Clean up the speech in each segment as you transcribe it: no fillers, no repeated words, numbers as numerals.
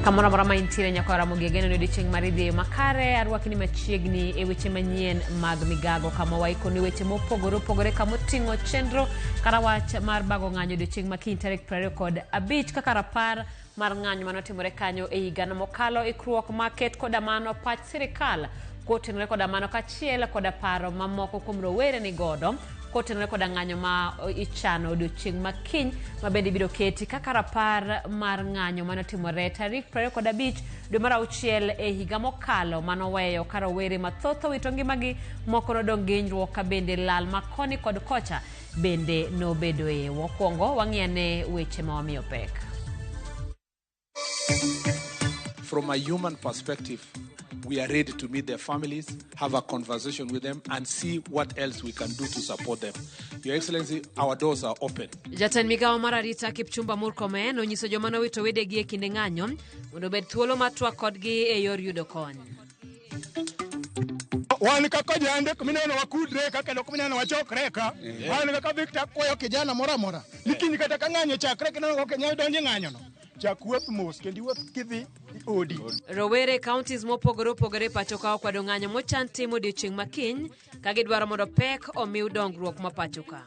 Kamoro amora ma intiere nyaka Ramogi Ageno ni odiochieng' mar idhi e yo makare arwaki ni machiegni e weche manyien mag migago kama waikoni weche mopogore opogore kama oting'o chenro kata wach mar bago ng'anyo odiochieng' ma kiny tarik 25 kaka rapar mar ng'anyo mane otimore kanyo e higano mokalo ikruok maket koda mano pach sirikal kotenore koda mano kachiel koda paro mamoko kuom rowere ni godo kotenore koda ng'anyo ma ichano odiochieng' ma kiny ma bende ibiro keti kaka rapar mar ng'anyo mane otimore tarik 25 dwe mar auchiel e higa mokalo manoweyo ka rowere mathoth owito ngimagi moko nodong' gi hinyruok ka bende lal ma koni kod kocha bende nobedoe. Mokwongo wang'i ane weche ma wamiyo pek. From a human perspective, we are ready to meet their families, have a conversation with them, and see what else we can do to support them. Your Excellency, our doors are open. Jatend migawo mar arita Kipchumba Murkomen onyiso joma nowito wedegi e kinde ng'anyo mondo obed thuolo mar twak kodgi e yor yudo kony. Wan kaka ojande kumineno wakudre ka kendo kumineno wachokre ka. Wan kaka Victor kwayo kijana moro amora. Ni kiny kata ka ng'anyo chakre kineno ok inyal donjo e ng'anyo no. Chak wuoth mos kendo iwuoth kidhi odi. Rowere e counties mopogore opogore e pacho ka okwedo ng'anyo mochan timo odiochieng' ma kiny ka gidwaro mondo pek omiw dongruok ma pacho ka.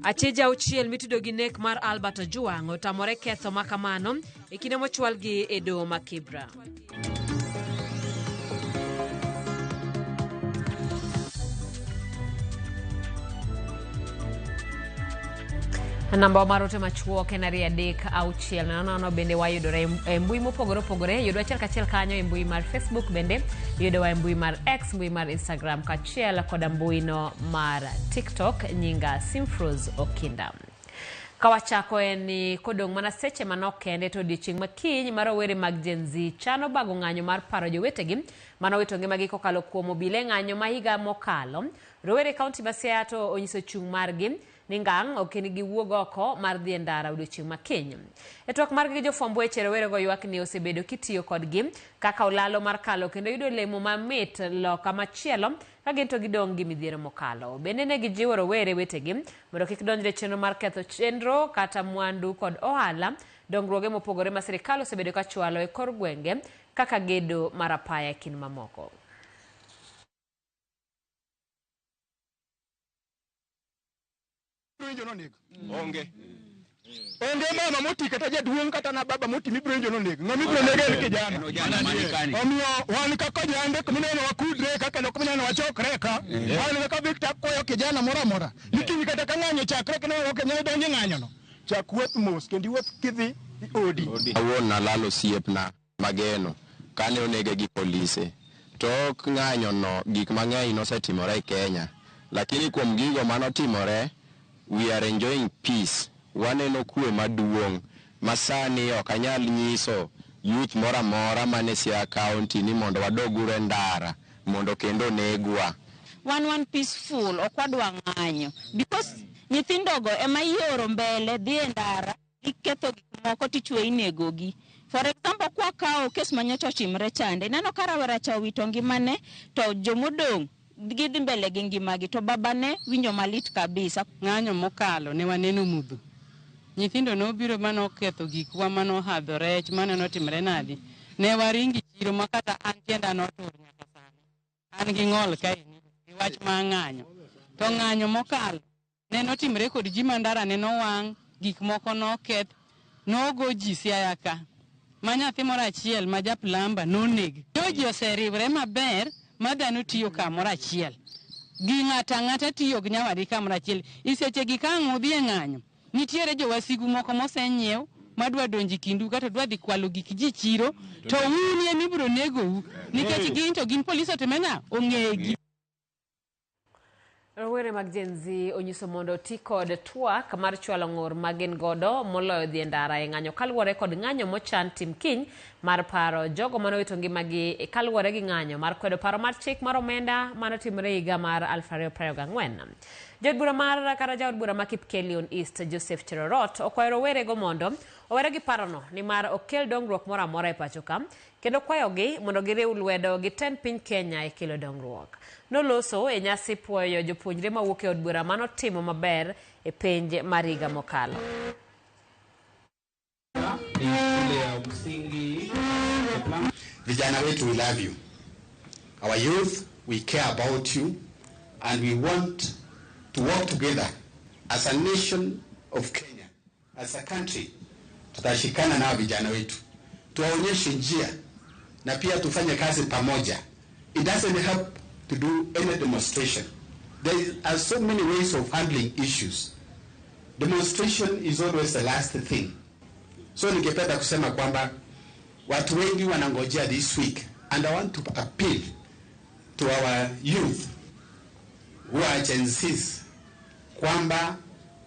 Achije auchiel mitudo gi nek mar Albert Ojwang otamore ketho ma kamano e kinde mochwalgi e doho ma Kibra. Namba mar ote machuok en 236 00 bende wayudore e mbui mopogore opogore yudwa achiel kachiel kanyo e mbui mar Facebook bende yudowa e mbui mar X mbui mar Instagram kaachiel koda mbui no mar TikTok nyinga Simfrose Okinda. Ka wachako en ni kodong' mana seche manok kende to odiochieng' ma kiny ma rowere mag Gen Z chano bago ng'anyo mar paro jowetegi mane owito ngimagi kokalo kuom obila e ng'anyo ma higa mokalo. Rowere e kaunti ma Siaya to onyiso chung' margi ni ngang' ok giwuog oko mar dhi e ndara odiochieng' ma kiny. E twak margi gi jofwamb weche, rowerego ywak ni osebedo kitiyo kodgi kaka olalo mar kalo kendo yudo olemo mamit loka machielo ka gin to gidong' gi midhiero mokalo. Bende ne gijiwo rowere wetegi mondo kik donjre e chenro mar ketho chenro kata mwandu kod ohala dongruoge mopogore ma sirikal osebedo ka chwalo e kor gwenge kaka gedo mar apaya e kind mamoko. Ibiro winjo nonego. Onge. Onge mama moti kata jaduong' kata na baba moti mibiro winjo nonego. Ng'ama ibiro nego en kijana. Omiyo wan kaka ojande kumineno wakudre ka kendo kumineno wachokre ka. Wan kaka Victor kwayo kijana moro amora. Ni kiny kata ka ng'anyo chakre kineno ok inyal donjo e ng'anyo no. Chak wuoth mos kendo iwuoth kidhi odi. Awuon nalalo osiepna mageno kane onege gi polise. Tok ng'anyo no gik mang'eny nosetimore e Kenya. Lakini kuom gigo manotimore, we are enjoying peace. Waneno kwe maduong' ma sani ok anyal nyiso youth moro amora man e Siaya County ni mondo wadog uru e ndara mondo kendo onegwa. Wan wan peaceful, ok wadwa ng'anyo because nyithindogo ema ioro mbele dhi e ndara giketho gik moko tichwe inegogi. For example, kwakawo kes manyocha otimre chande, ineno ka rawera cha owito ngimane to jomodong' gidhi mbele gi ngimagi to babane winjo malit kabisa. Ng'anyo mokalo ne waneno mudho. Nyithindo nobiro ma noketho gikwa ma nohadho rech mane notimre nadi. Ne waringo e chiro ma kata an tienda notur nyaka sani. An gi ng'ol kaeni gi wach ma ng'anyo. To ng'anyo mokalo ne notimre kod ji ma ndara ne nowang', gik moko noketh, nogo ji Siaya ka. Ma nyathi moro achiel ma ja plumber noneg. Jo ji oseriwre maber ma dhano tiyo kamoro achiel. Gi ng'ato ang'ata tiyo gi nyawadgi kamoro achiel. I seche gi ka ang' udhi e ng'anyo, nitiere jowasigu moko mosenyiew madwa donjo e kindu kata dwa dhi kwalo gik ji chiro, to un ema ibiro negou nikech gin to gin polis otime ng'a? Ong'egi. Rowere mag Gen Z onyiso mondo oti kod twak mar chwalo ng'ur ma gin godo moloyo dhi e ndara e ng'anyo kaluwore kod ng'anyo mochan tim kiny mar paro jogo mane owito ngimagi kaluwore gi ng'anyo mar kwedo paro mar chik mar omenda mane otimore higa mar 2024. Jaod bura mar kata jaod bura ma Kipkelion East Joseph Cherorot okwayo rowerego mondo owere gi parono nimar ok kel dongruok moro amora e pacho ka kendo kwayogi mondo giriw lwedo gi tend piny Kenya e kelo dongruok. Noloso e nyasi puoyo jopuonjre mawuok e od bura manotimo maber e penj mar higa mokalo. Vijana wetu, we love you. Our youth, we care about you and we want to work together as a nation of Kenya, as a country. Tutashikana nao vijana wetu, tuwaonyeshe njia na pia tufanye kazi pamoja. It doesn't help to do any demonstration. There are so many ways of handling issues. Demonstration is always the last thing. So ningependa kusema kwamba watu wengi wanangojea this week, and I want to appeal to our youth who are Gen Zs kwamba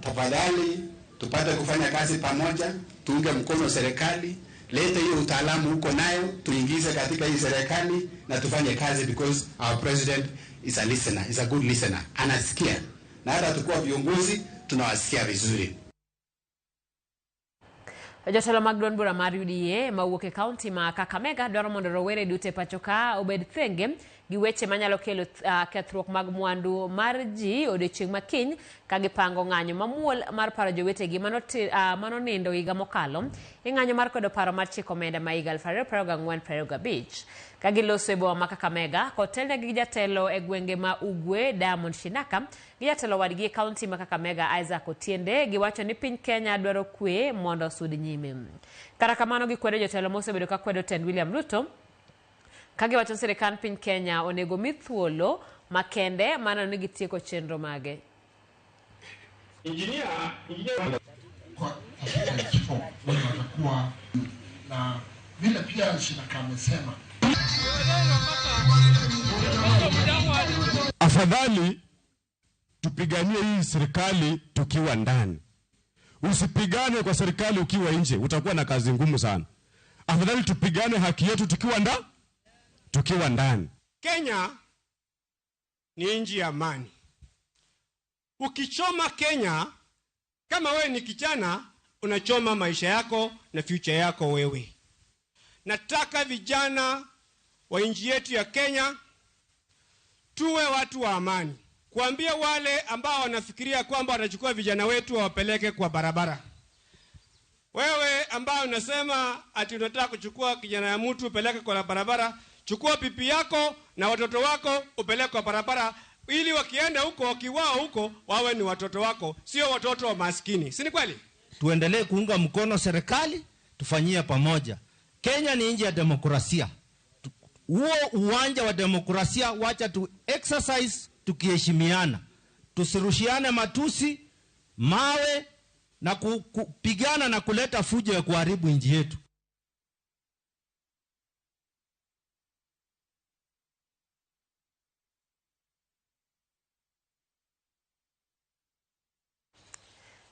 tafadhali tupate kufanya kazi pamoja, tuunge mkono serikali, lete hiyo utaalamu huko nayo tuingize katika hii serikali na tufanye kazi, because our president is a listener, is a good listener, anasikia, na hata tukuwa viongozi tunawasikia vizuri. Jotelo mag duond bura mar UDA mawuok e kaunti ma Kakamega dwaro mondo rowere duto e pacho ka obed thenge gi weche manyalo kelo kethruok mag mwandu mar ji odiochieng' ma kiny ka gipango ng'anyo mamuol mar paro jowetegi manonindo higa mokalo e ng'anyo mar kwedo paro mar chiko omenda ma higa 2024-2025. Ka giloso e boma ma Kakamega kotelnegi gi jatelo e gwenge ma Ugwe Diamond Shinaka gi jatelo wadgi e kaunti ma Kakamega Isaac Otiende, giwacho ni piny Kenya dwaro kwe mondo osud nyime. Kata kamano gikwedo jotelo mosebedo ka kwedo tend William Ruto ka giwacho ni sirikand piny Kenya onego mi thuolo makende mar neno ni gitieko chenro mage. Kwa katika watakuwa na vile pia Shinaka amesema. Afadhali tupiganie hii serikali tukiwa ndani. Usipigane kwa serikali ukiwa nje, utakuwa na kazi ngumu sana. Afadhali tupigane haki yetu tukiwa ndani. Kenya ni nchi ya amani. Ukichoma Kenya, kama wewe ni kijana, unachoma maisha yako na future yako wewe. Nataka vijana wa nchi yetu ya Kenya tuwe watu wa amani. Kuambia wale ambao wanafikiria kwamba watachukua vijana wetu wawapeleke kwa barabara. Wewe ambao unasema ati unataka kuchukua kijana ya mtu upeleke kwa barabara, chukua pipi yako na watoto wako upeleke kwa barabara, ili wakienda huko, wakiwao huko, wawe ni watoto wako, sio watoto wa maskini. Si ni kweli? Tuendelee kuunga mkono serikali, tufanyie pamoja. Kenya ni nchi ya demokrasia. Huo uwanja wa demokrasia wacha tu exercise tukiheshimiana. Tusirushiane matusi, mawe na kupigana na kuleta fujo ya kuharibu nchi yetu.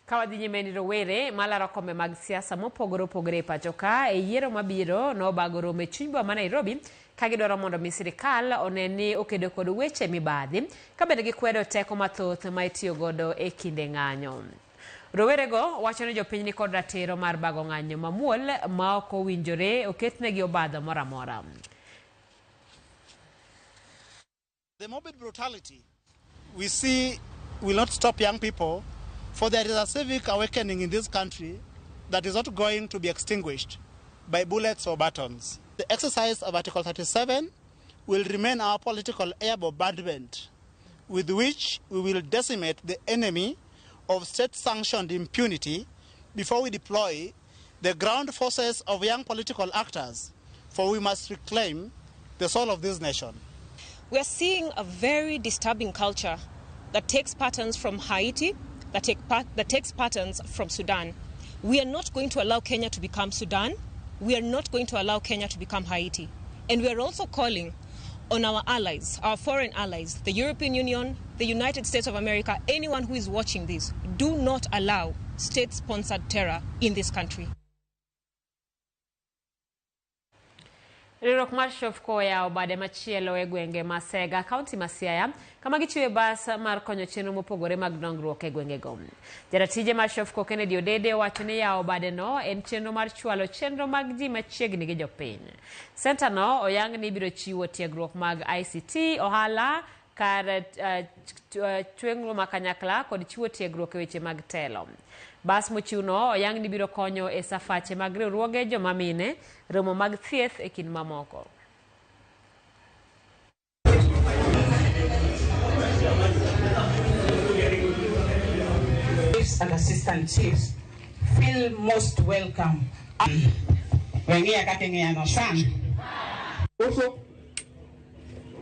Ka wadhi nyime ni rowere malaro kombe mag siasa mopogore opogore e pacho ka e yiero mabiro nobago romo e chuny boma ma Nairobi ka gidwaro mondo mi sirikal one ni okedo kod weche mibadhi ka bende gikwedo teko mathoth ma itiyo godo e kinde ng'anyo. Rowerego wacho ni jopiny ni kod ratiro mar bago ng'anyo mamuol ma ok owinjore oketnegi obadho moro amora. The morbid brutality we see will not stop young people, for there is a civic awakening in this country that is not going to be extinguished by bullets or batons. The exercise of Article 37 will remain our political air bombardment, with which we will decimate the enemy of state-sanctioned impunity before we deploy the ground forces of young political actors, for we must reclaim the soul of this nation. We are seeing a very disturbing culture that takes patterns from Haiti, that takes patterns from Sudan. We are not going to allow Kenya to become Sudan. We are not going to allow Kenya to become Haiti. And we are also calling on our allies, our foreign allies, the European Union, the United States of America, anyone who is watching this, do not allow state-sponsored terror in this country. Riwruok mar Shofco oyawo bade machielo e gwenge ma Sega, kaunti ma Siaya, kama gichiwe bas mar konyo chenro mopogore mag dongruok e gwengego. Jaratije mar Shofco Kennedy Odede owacho ni yawo badeno en chenro mar chwalo chenro mag ji machiegni gi jopiny. Senta no oyang ni ibiro chiwo tiegruok mag ICT, ohala, kar chweng'o ma kanyakla kod chiwo tiegruok e weche mag telo. Bas mochiwno oyang ni biro konyo e safache mag riwruoge joma mine, romo mag thieth e kind mamoko. assistant chiefs feel most welcome. Wengine kaka ng'iyano sana.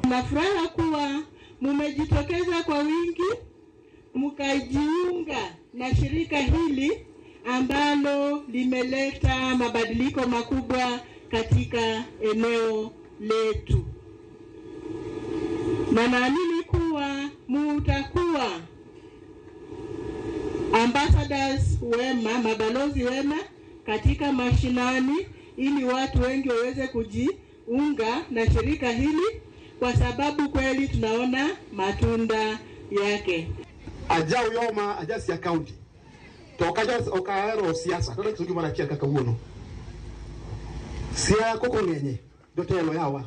Na furaha kuwa mumejitokeza kwa wingi mkajiunga na shirika hili ambalo limeleta mabadiliko makubwa katika eneo letu. Na naamini kuwa mutakuwa ambassadors wema, mabalozi wema katika mashinani, ili watu wengi waweze kujiunga na shirika hili, kwa sababu kweli tunaona matunda yake. Aja uyoma aja siya county to okaja okahero siasa to loso gimoro achiel kaka wuono siya koko ng'enye jotelo yawa,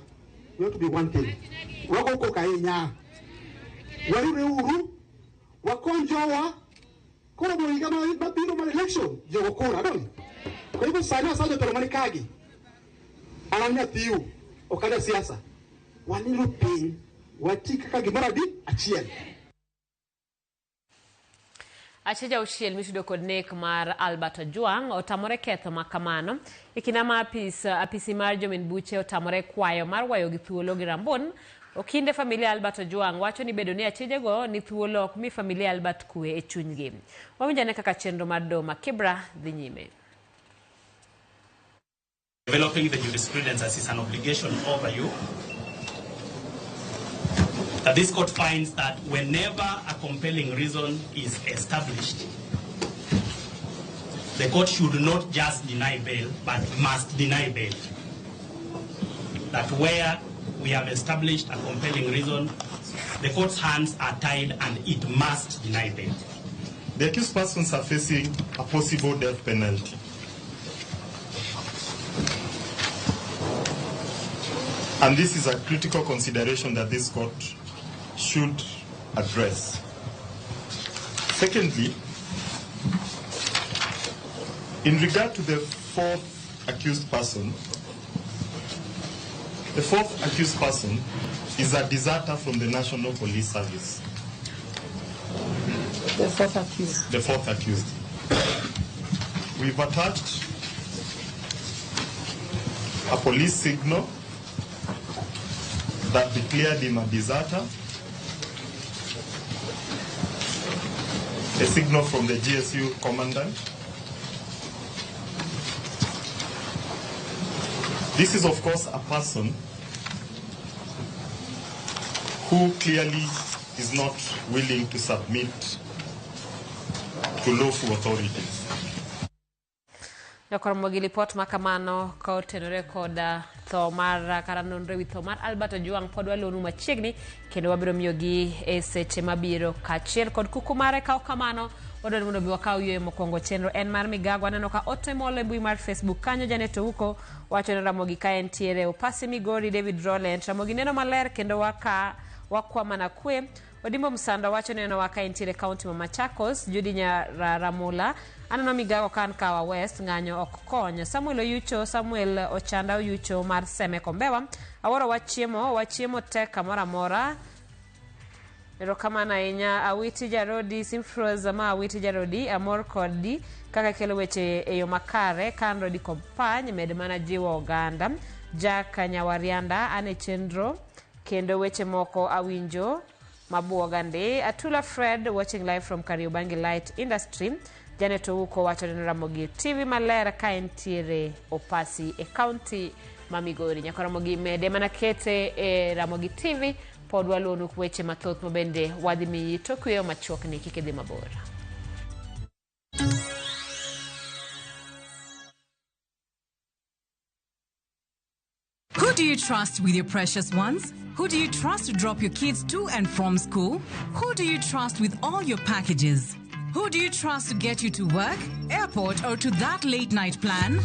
we want to be one thing, wago koko ahinya, warure uru wakony jowa koro higa mabiro mar election jogo kura donge. Kwa hivyo sani asa jotelo man kagi an an nyathiu ok aja siasa, wanilo piny wati kaka gimoro adi achiel. Acheja auchiel mitudo kod nek mar Albert Ojwang otamore ketho makamano. E kinde ma apisi mar jomin buche otamore kwayo mar wayo gi thuolo gi Rambon, okinde familia Albert Ojwang wacho ni bedo ni achejego ni thuolo ok mi familia Albert kwe e chunygi. Wawinjane kaka chenro mar doho ma Kibra dhi nyime. Developing the jurisprudence as is an obligation over you. That this court finds that whenever a compelling reason is established, the court should not just deny bail, but must deny bail. That where we have established a compelling reason, the court's hands are tied and it must deny bail. The accused persons are facing a possible death penalty. And this is a critical consideration that this court should address. Secondly, in regard to the fourth accused person, the fourth accused person is a deserter from the National Police Service. The fourth accused. The fourth accused. We've attached a police signal that declared him a deserter, a signal from the GSU commandant. This is, of course, a person who clearly is not willing to submit to lawful authorities. Jokoromogi lipot makamano ka otenore kod tho mar kata nonro ewi tho mar Albert Ojwang pod walonu machiegni kendo wabiro miyogi e seche mabiro kaachiel kod kuku mare. Kaw kamano wadwaro mondo mi wakaw yueyo mokwongo. Chenro en mar migago. Aneno ka ote molo e mbui mar Facebook kanyo. Janet Ouko wacho ni Ramogi ka entiere Opasi Migori David Roland Ramogi neno maler kendo wakwa mana kwe. Odimbo Msanda wacho neno waka entiere kaunti ma Machakos. Judy Nyararamula aneno migago kan Kawa West ng'anyo ok kony. Samuel Oyucho Samuel Ochanda Oyucho mar Seme Kombewa awuoro wachiemo tek kamoro amora. Erokamano ahinya Awiti Jarodi Simfros ma Awiti Jarodi amor kodi kaka kelo weche e yo makare kan Rodi Kompany med mana jiwo oganda. Jack Nyawarianda ane chenro kendo weche moko awinjo mabuoga ndi. Atula Fred watching live from Kariobangi Light Industry. Janet Ouko wacho ni Ramogi TV maler ka entiere Opasi e county ma Migori. Nyaka Ramogi mede mana kete e Ramogi TV pod waluonu weche mathoth mabende wadhi miyi tok yueyo machuok ni kik idhi mabor. Who do you trust with your precious ones? Who do you trust to drop your kids to and from school? Who do you trust with all your packages? Who do you trust to get you to work, airport, or to that late night plan?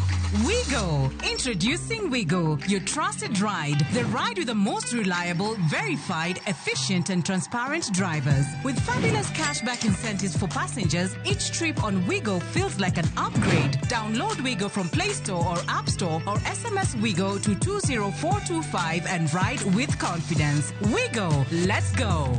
Wigo! Introducing Wigo, your trusted ride. The ride with the most reliable, verified, efficient, and transparent drivers. With fabulous cashback incentives for passengers, each trip on Wigo feels like an upgrade. Download Wigo from Play Store or App Store or SMS Wigo to 20425 and ride with confidence. Wigo, let's go!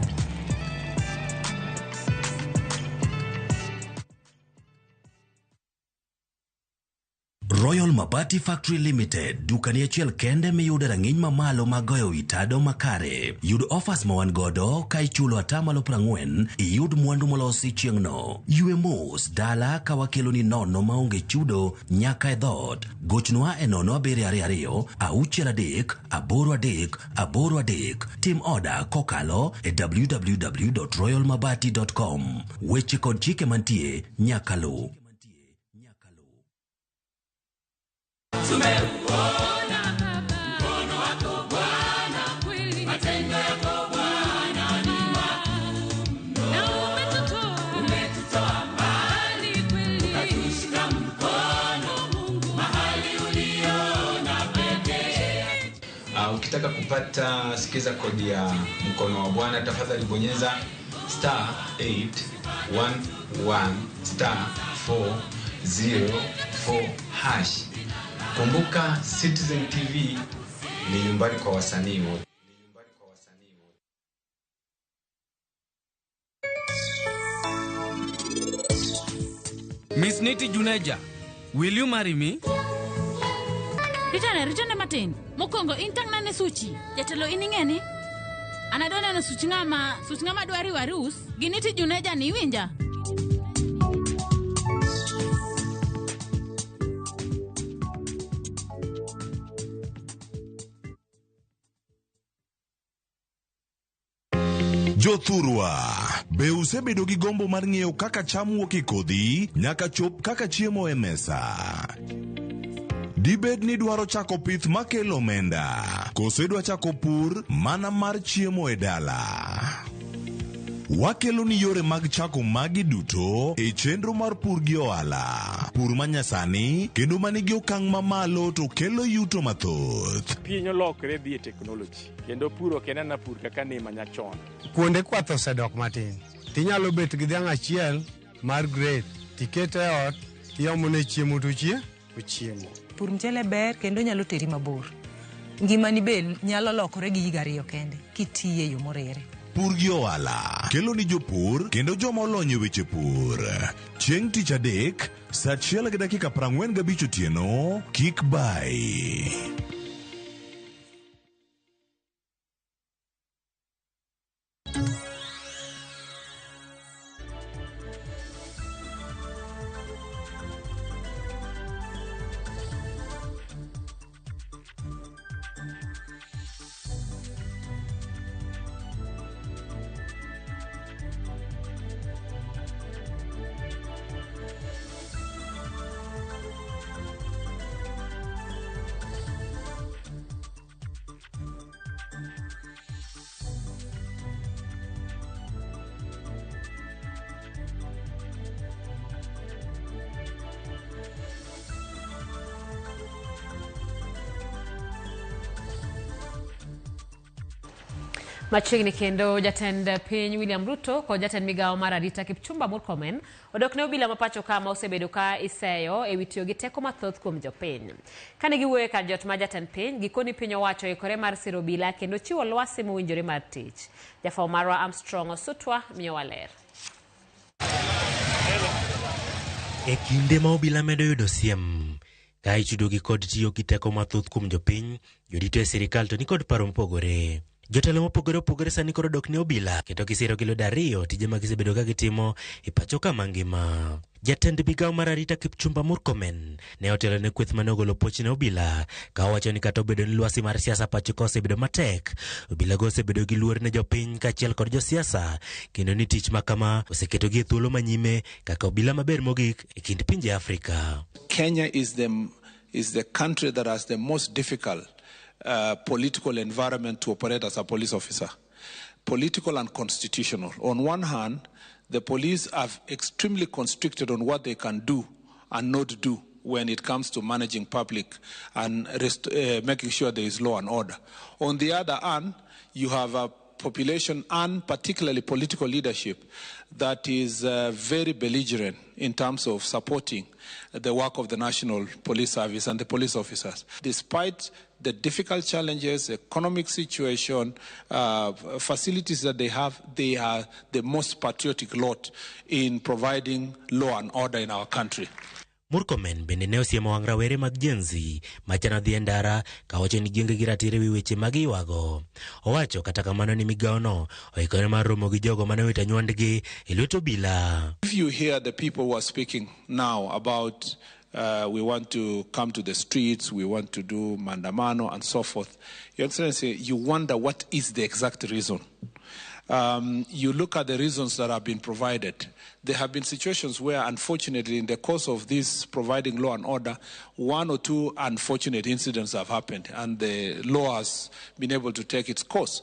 Royal Mabati Factory Limited, dukani achiel kende miyude rang'iny mamalo mag goyo wi tado makare. Yud offers ma wan godo ka ichulo atamalo 40 iyud mwandu molosi chieng'no. Ywe mos dala ka wakeloni nono maonge chudo nyaka e dhoot. Gochnwa e 0722 63 83 83. Tim oda kokalo e www.royalmabati.com. Weche kod chike mantie nyaka luw. Tumeuona mkono wako Bwana, matendo yako Bwana ni makuu mno. Umetutoa mbali kweli, ukatushika mkono mahali uliona pekee. Ukitaka kupata sikiza kodi ya mkono wa Bwana, tafadhali bonyeza star 811 star 404 hash. Kumbuka Citizen TV ni nyumbani kwa wasanii wote. Miss Niti Juneja, will you marry me? Ritane, ritane matin. Mokwongo in tang'na ne suchi. Jatelo in ing'e ni? An adwa neno such ng'ama dwa riwo arus gi Niti Juneja ni iwinja? Jothurwa, be usebedo gi gombo mar ng'eyo kaka cham wuok e kodhi nyaka chop kaka chiemo e mesa? Dibed ni idwaro chako pith makelo omenda, koso idwa chako pur mana mar chiemo e dala? Wakelo ni yore mag chako magi duto e chenro mar pur gi ohala. Pur manyasani kendo manigi okang' mamalo to kelo yuto mathoth. Piny olokre dhi e teknoloji kendo pur ok en ana pur kaka ne manyachon. Kuonde kwath osedok matin. Tinyalo bet gi dhiang' achiel mar grade, tikete e ot, tiomone chiemo to ochiemo. Pur mchele ber kendo nyalo teri mabor. Ngimani be nyalo lokore gi higa ariyo kende kitiye e yo moriere. Pur gi ohala kelo ni jopur kendo joma olony e weche pur. Chieng' tich adek, saa 1:45 otieno, kik bai. Machiegni kendo jatend piny William Ruto kod jatend migawo mar arita Kipchumba Murkomen odok ne obila ma pacho ka ma osebedo ka iseyo e wi tiyo gi teko mathoth kuom jopiny. Kane giwuoyo e kar jot ma jatend piny, gikoni piny owacho oikore mar siro obila kendo chiwo lwasi mowinjore mar tich. Jafwambo marwa Armstrong Osutwa miyowa ler. E kinde ma obila medo yudo siem, ka itudogi kod tiyo gi teko mathoth kuom jopiny, jorito e sirikal to nikod paro mopogore. Jotelo mopogore opogore sani koro dok ne obila kendo gisiro gi lwedo ariyo tije ma gisebedo ka gitimo e pacho ka mangima. Jatend migawo mar arita Kipchumba Murkomen ne otelo ne kweth mane ogolo puoch ne obila ka owacho ni kata obedo ni lwasi mar siasa pacho ka osebedo matek, obila go osebedo gi luor ne jopiny kaachiel kod josiasa kendo ni tich ma kama oseketogi e thuolo manyime kaka obila maber mogik e kind pinje Afrika. Kenya is the country that has the most difficult political environment to operate as a police officer. Political and constitutional. On one hand, the police are extremely constricted on what they can do and not do when it comes to managing public and making sure there is law and order. On the other hand, you have a population and particularly political leadership that is very belligerent in terms of supporting the work of the National Police Service and the police officers. Despite the difficult challenges, economic situation, facilities that they have, they are the most patriotic lot in providing law and order in our country. Murkomen bende ne osiemo wang' rawere mag Gen Z machano dhi e ndara kawacho ni gionge gi ratiro ewi weche ma giywago. Owacho kata kamano ni migawono oikore mar romo gi jogo mane owito anywandgi e lwet obila. If you hear the people who are speaking now about we want to come to the streets, we want to do mandamano and so forth, Your Excellency, you wonder what is the exact reason. You look at the reasons that have been provided. There have been situations where, unfortunately, in the course of this providing law and order, one or two unfortunate incidents have happened, and the law has been able to take its course.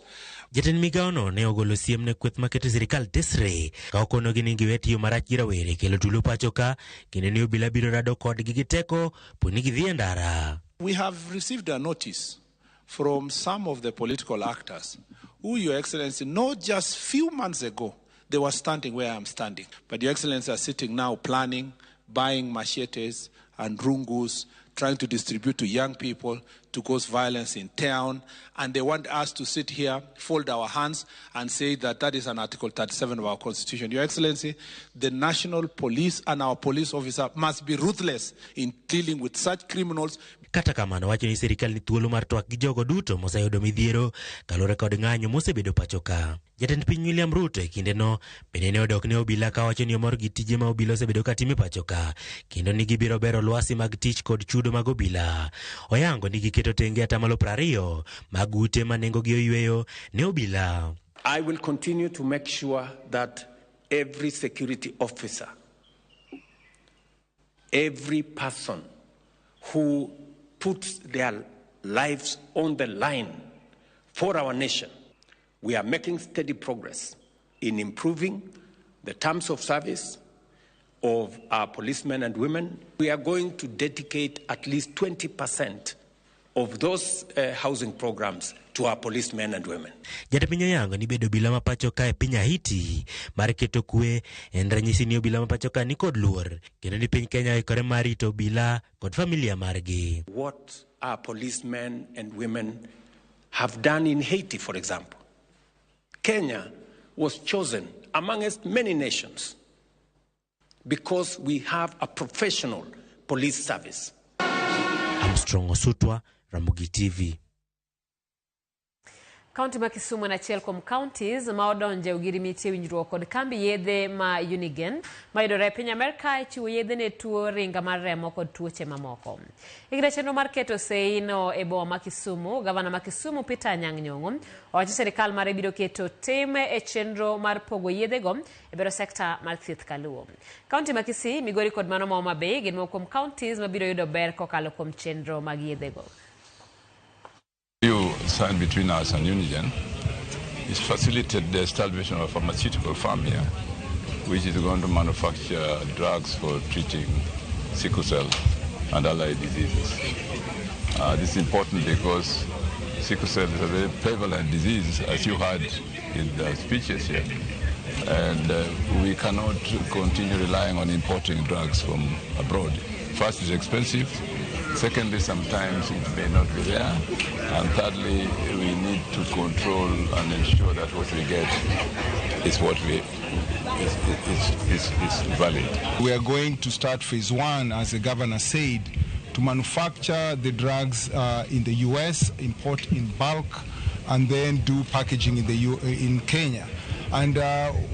Jatend migawono ne ogolo siem ne kweth maketo sirikal tesre ka okonogi ni giwe tiyo marach gi rawere kelo tulo pacho ka kendo ni obila biro rado kodgi gi teko po ni gidhi e ndara. We have received a notice from some of the political actors who, Your Excellency, not just few months ago, they were standing where I'm standing. But Your Excellency are sitting now planning, buying machetes and rungus, trying to distribute to young people to cause violence in town. And they want us to sit here, fold our hands, and say that that is an Article 37 of our Constitution. Your Excellency, the national police and our police officer must be ruthless in dealing with such criminals. Kata kamano wacho ni sirikal ni thuolo mar twak gi jogo duto moseyudo midhiero kaluwore kod ng'anyo mosebedo pacho ka. Jatend piny William Ruto e kindeno bende ne odok ne obila kawacho ni omor gi tije ma obila osebedo ka timo e pacho ka kendo ni gibiro bero lwasi mag tich kod chudo mag obila. Oyango ni giketo tenge atamalo 20 mag ute ma nengogi oyweyo ne obila. I will continue to make sure that every security officer, every person who puts their lives on the line for our nation, we are making steady progress in improving the terms of service of our policemen and women. We are going to dedicate at least 20% of those housing programs to our policemen and women. Jatend piny oyango ni bedo obila ma pacho ka e piny Haiti mar keto kwe en ranyisi ni obila ma pacho ka ni kod luor kendo ni piny Kenya oikore mar rito obila kod familia margi. What our policemen and women have done in Haiti, for example. Kenya was chosen amongst many nations because we have a professional police service. Armstrong Osutwa, Ramogi TV. Kaunti ma Kisumu en achiel kuom counties ma odonje ogirimiti e winjruok kod kambi yedhe ma Unigen mayudore e piny Amerka e chiwo yedhe ne tuo ringa mar remo kod tuoche mamoko. E kinde chenro mar keto sei no e boma ma Kisumu, gavana ma Kisumu Peter Anyang' Nyong'o owacho sirikal mare biro keto tim e chenro mar pogo yedhego e bero sekta mar thieth kaluo. Kaunti ma Kisii, Migori kod mano ma Homa Bay gin moko kuom counties mabiro yudo ber kokalo kuom chenro mag yedhego. You signed between us and Unigen is facilitated the establishment of a pharmaceutical firm here, which is going to manufacture drugs for treating sickle cell and allied diseases. This is important because sickle cell is a very prevalent disease, as you heard in the speeches here. And we cannot continue relying on importing drugs from abroad. First, it's expensive. Secondly, sometimes it may not be there. And thirdly, we need to control and ensure that what we get is what we is valid. We are going to start phase one, as the governor said, to manufacture the drugs in the US, import in bulk, and then do packaging in in Kenya. And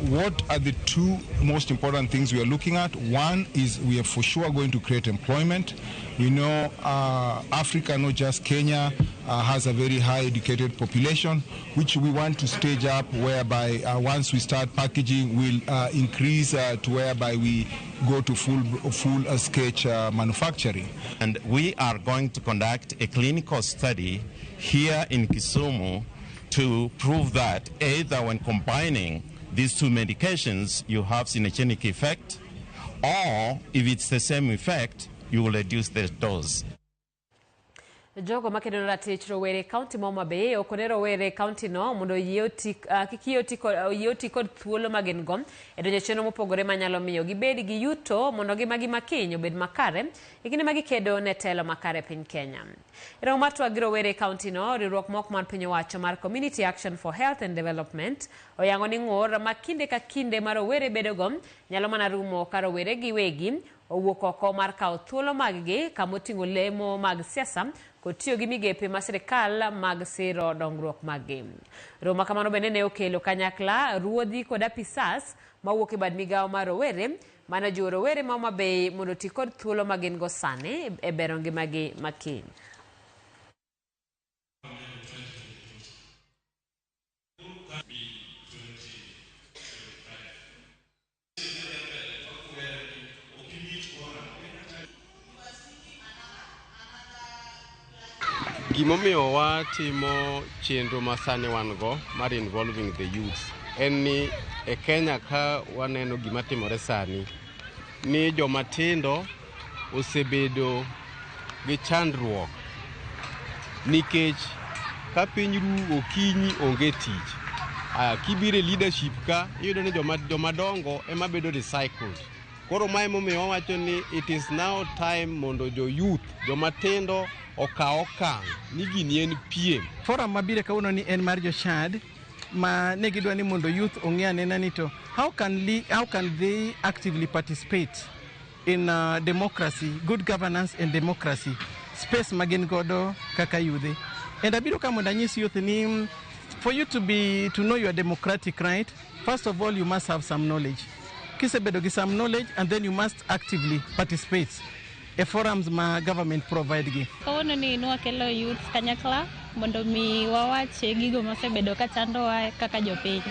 what are the two most important things we are looking at? One is we are for sure going to create employment. We know Africa, not just Kenya, has a very high educated population, which we want to stage up whereby once we start packaging, we'll increase to whereby we go to full sketch manufacturing. And we are going to conduct a clinical study here in Kisumu to prove that either when combining these two medications, you have synergenic effect, or if it's the same effect, you will reduce the dose. Jogo makedo ne ratich rowere e kaunti ma Homa Bay okone rowere e kaunti no mondo oyie oti kik oyie oti kod thuolo ma gin go e donjo e chenro mopogore manyalo miyo gibed gi yuto mondo ngimagi ma kiny obed makare e kinde ma gikedo ne telo makare e piny Kenya. E romo mar twak gi rowere e kaunti no, riwruok mok mar piny owacho mar Community Action for Health and Development oyango ni ng'ur ma kinde ka kinde ma rowere bedogo nyalo mana rumo ka rowere giwegi owuok oko mar kawo thuolo mag-gi kamoting'o lemo mag siasa kod tiyo gi migepe ma sirikal mag siro dongruok mag-gi. Romo ma kamano bende ne okelo kanyakla ruodhi kod apisas mawuok e bad migawo mar rowere mane ojiwo rowere ma Homa Bay mondo oti kod thuolo ma gin go sani e bero ngimagi ma kiny. Gimomiyo watimo chenro ma sani wan go mar involving the youth en ni e Kenya ka waneno gima timore sani ni joma tindo osebedo gi chandruok nikech ka piny ru okinyi onge tich. Aya, kibiro e leadership ka iyudo ni joma dongo ema bedo recycled. Koro mae momiyo wawacho ni it is now time mondo jo youth, joma tindo okaw okang' ni gini en piem. Forum mabiro kawuono ni en mar jochad ma ne gidwa ni mondo youth ong'e anena ni to how can they actively participate in democracy, good governance and democracy space ma gin godo kaka yudhe. And abiro ka mondo anyis youth ni for you to know your democratic right, first of all you must have some knowledge. Kisebedo gi some knowledge and then you must actively participate e forums ma government provide gi. Kawuono ni nwakelo youth kanyakla mondo mi wawache gigo mosebedo ka chandowa kaka jopiny.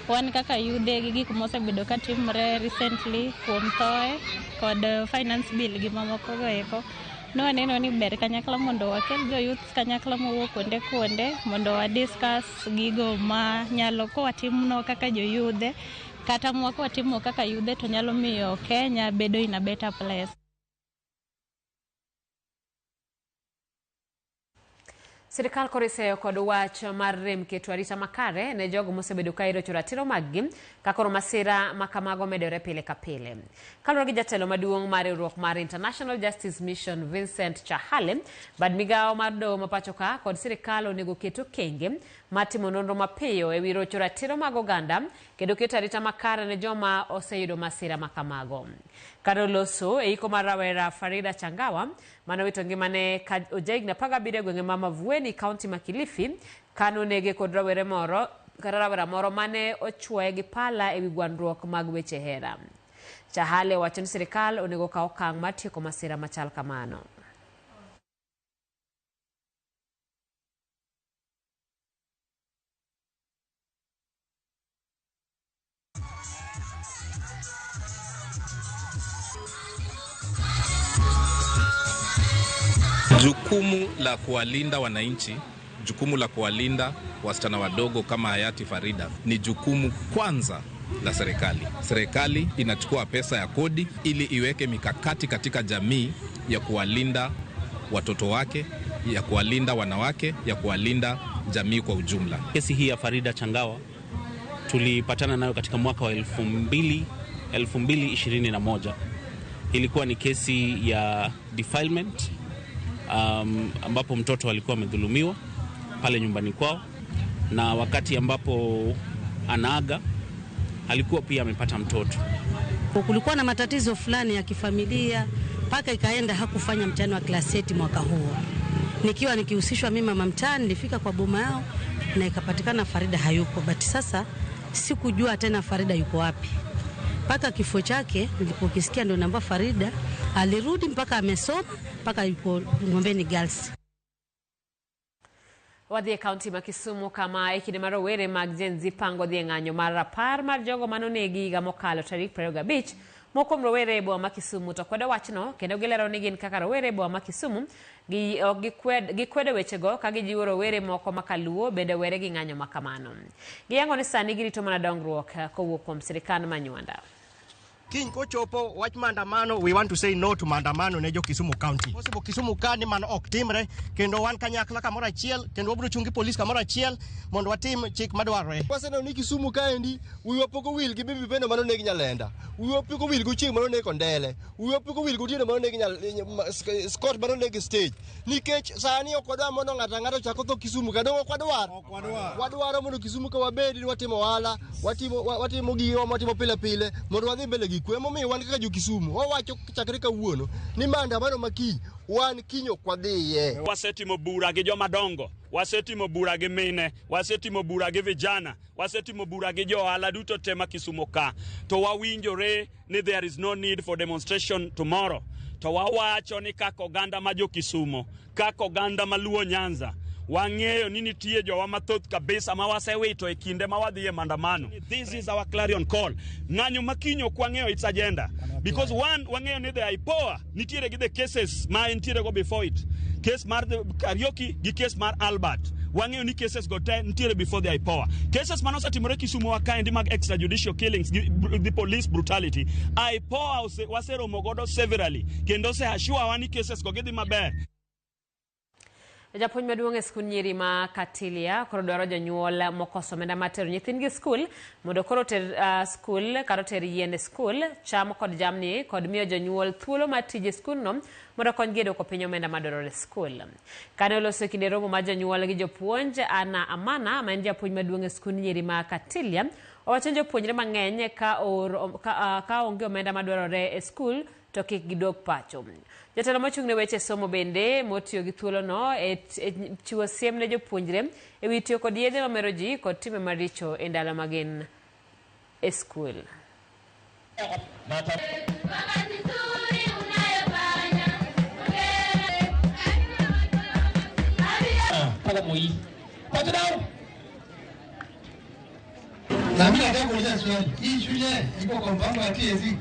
Wan kaka yudhe gi gik mosebedo ka timre recently kuom thoe kod finance bill gi mamoko go eko. Nwaneno ni ber kanyakla mondo wakel jo youth kanyakla mowuok kuonde kuonde mondo wa discuss gigo ma nyalo kowatimno kaka joyudhe kata mwako watimo kaka yudhe to nyalo miyo Kenya bedo in a better place. Sirikal koro iseyo kod wach mar rem keto arita makare ne jogo mosebedo ka irocho ratiro mag-gi ka koro masira ma kamago medore pile ka pile. Kaluwore gi jatelo maduong' mar riwruok mar International Justice Mission Vincent Chahale, bad migawo mar doho ma pacho ka kod sirikal onego ket okenge mar timo nonro mapiyo ewi rocho ratiro mag oganda kendo keto arita makare ne joma oseyudo masira ma kamago. Kar loso e iko mar rawera Farida Changawa manowito ngimane ka ojahigni 17 e gwenge ma Mavueni, kaunti ma Kilifi, kanonege kod rawera moro mane ochuoye gi pala ewi gwandruok mag weche hera. Chahale owacho ni sirikal onego kaw okang' mar tieko masira machal kamano. Jukumu la kuwalinda wananchi, jukumu la kuwalinda wasichana wadogo kama hayati Farida ni jukumu kwanza la serikali. Serikali inachukua pesa ya kodi ili iweke mikakati katika jamii ya kuwalinda watoto wake, ya kuwalinda wanawake, ya kuwalinda jamii kwa ujumla. Kesi hii ya Farida Changawa tulipatana nayo katika mwaka wa 2021. Ilikuwa ni kesi ya defilement, ambapo mtoto alikuwa amedhulumiwa pale nyumbani kwao, na wakati ambapo anaaga alikuwa pia amepata mtoto. Kulikuwa na matatizo fulani ya kifamilia mpaka ikaenda hakufanya mtihani wa class 8 mwaka huo. Nikiwa nikihusishwa mimi mama mtaani, nilifika kwa boma yao na ikapatikana Farida hayupo. But sasa sikujua tena Farida yuko wapi. Mpaka kifo chake nilipokisikia ndio namba Farida alirudi mpaka amesoma mpaka yuko Ngombeni Girls. Wadhi e kaunti ma Kisumu kama e kinde mar rowere mag Gen Z pango dhi e ng'anyo mar rapar mar jogo manonegi higa mokalo tarik 25. Moko kuom rowere e boma ma Kisumu to kwedo wachno kendo gilero ni gin kaka rowere e boma ma Kisumu gikwedo wechego ka gijiwo rowere moko ma Kaluo bende were gi ng'anyo ma kamano. Giyango ni sani girito mana dongruok kowuok kuom sirikal ma Nywanda. Kiny kochopo wach maandamano, we want to say no to maandamano ne jo Kisumu County. Possible Kisumu ka ni mano ok timre, kendo wan kanyakla kamoro achiel, kendo wabiro chung' gi polis kamoro achiel mondo watim chik madwarore. Waseneno ni Kisumu kaendi wiwa pok owil gi Bibi Pendo manoneg Nyalenda, wiwa pok owil gi Ochieng' manoneg Kondele, wiwa pok owil gi Otieno manoneg Scott manoneg stage. Nikech sani ok wadwar mondo ng'ato ang'ata ochak otho Kisumu ka, dong ok wadwar. Wadwaro mondo Kisumu ka wabedi ni watimo ohala, watimo giwa watimo pile pile mondo wadhi mbele gi gi kwe. Emomiyo wan kaka jo-Kisumu wawacho chakre kawuono ni maandamano ma kiny wan kiny ok wadhiye. Wasetimo bura gi joma dongo, wasetimo bura gi mine, wasetimo bura gi vijana, wasetimo bura gi jo ohala duto te ma Kisumo ka. To wawinjore ni there is no need for demonstration tomorrow. To wawacho ni kaka oganda ma jo Kisumo, kaka oganda ma Luo Nyanza, wang'eyo ni nitie jowa mathoth kabisa ma wasewito e kinde ma wadhi e maandamano. This is our clarion call. Ng'anyo ma kiny ok wang'eyo its agenda. Because one, wang'eyo ni the IPOA nitiere gi the cases ma entiere go before it. Case mar the Kariuki gi case mar Albert. Wang'eyo ni cases go te nitiere before the IPOA. Cases mane osetimore Kisumu wa kaendi mag extrajudicial killings gi the police brutality. IPOA waseromo godo severally kendo ose assure wa ni cases go gidhi maber. Japuonj maduong' e skund nyiri ma Katilia koro dwaro jonyuol mokoso omenda mar tero nyithindgi e skul mondo koro oter skul kata oter yien e skul, cham kod jamni kod miyo jonyuol thuolo mar tije e skundno mondo okonygi e duoko piny omenda madwarore e skul. Kane oloso e kinde romo mar jonyuol gi jopuonj, Anna Amana ma en japuonj maduong' e skund nyiri ma Katilia owacho ni jopuonjre mang'eny ka onge omenda madwarore e skul to kik gidog pacho. Jatelo mochung' ne weche somo bende motiyo gi thuolono e chiwo siem ne jopuonjre e wi tiyo kod yedhe mamero ji kod timbe maricho e ndalo ma gin e skul. Na mimi nataka kuuliza swali. Hii shule iko kwa mpango wa TSC?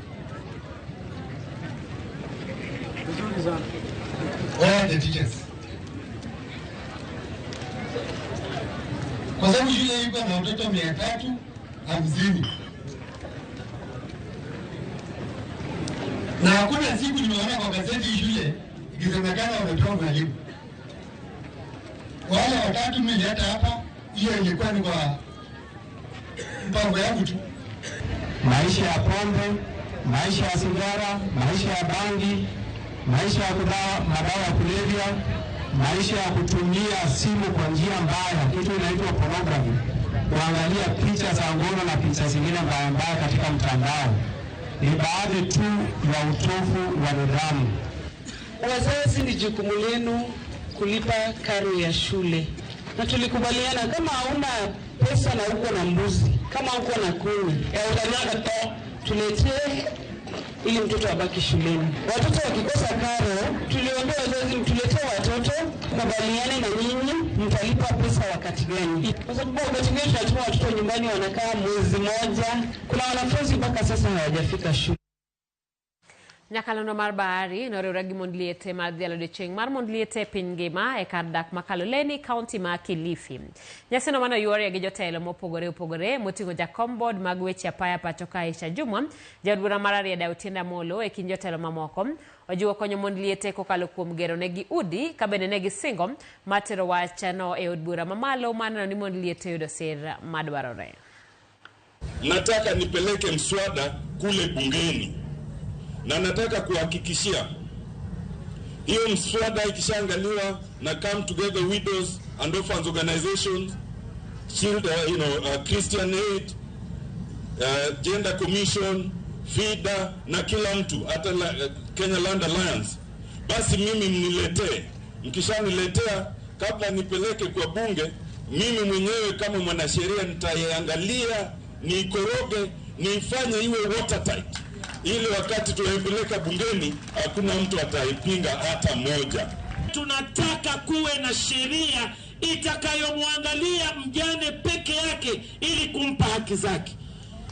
Where are the teachers? Kwa sababu shule iko na watoto 350. Na hakuna siku nimeona kwa gazeti hii shule ikisemekana wametoa mwalimu. Wale watatu nilileta hapa, hiyo ilikuwa ni kwa mpango yangu tu. Maisha ya pombe, maisha ya sigara, maisha ya bangi, maisha ya madawa ya kulevya, maisha ya kutumia simu kwa njia mbaya, kitu inaitwa pornography, kuangalia picha za ngono na picha zingine mbaya mbaya katika mtandao, ni baadhi tu ya utovu wa nidhamu. Wazazi, ni jukumu lenu kulipa karo ya shule, na tulikubaliana kama hauna pesa na uko na mbuzi, kama uko na kuni, tuletee ili mtoto abaki shuleni. Watoto wakikosa karo, tuliomba wazazi mtuletee watoto, kubaliane na nyinyi mtalipa pesa wakati gani. Kwa sababu wakati mwingine tunatuma watoto nyumbani wanakaa mwezi moja. Kuna wanafunzi mpaka sasa hawajafika shule. Nyakalondo mar Bahari noriwre gi mond liete mar dhialo odiechieng' mar mond liete e piny ngima e kar dak ma Kaloleni, kaunti ma Kilifi. Nyasino mane oyuorie gi jotelo mopogore opogore moting'o jakom board mag weche apaya pacho ka Aisha Jumwa, jaod bura mar Rarieda Otiende Amolo e kind jotelo mamoko, ojiwo konyo mond liete kokalo kuom gero negi udi ka bende ne gisingo mar tero wachno e od bura mamalo mar neno ni mond liete yudo sir madwarore. Nataka nipeleke mswada kule bungeni. Na nataka kuhakikishia hiyo mswada ikishaangaliwa na Come Together Widows and Orphans Organizations, Children, Christian Aid, Gender Commission, FIDA na kila mtu hata Kenya Land Alliance, basi mimi mniletee. Mkishaniletea, kabla nipeleke kwa bunge, mimi mwenyewe kama mwanasheria nitaiangalia, niikoroge, niifanye iwe watertight, ili wakati tunaipeleka bungeni hakuna mtu ataipinga hata moja. Tunataka kuwe na sheria itakayomwangalia mjane peke yake ili kumpa haki zake.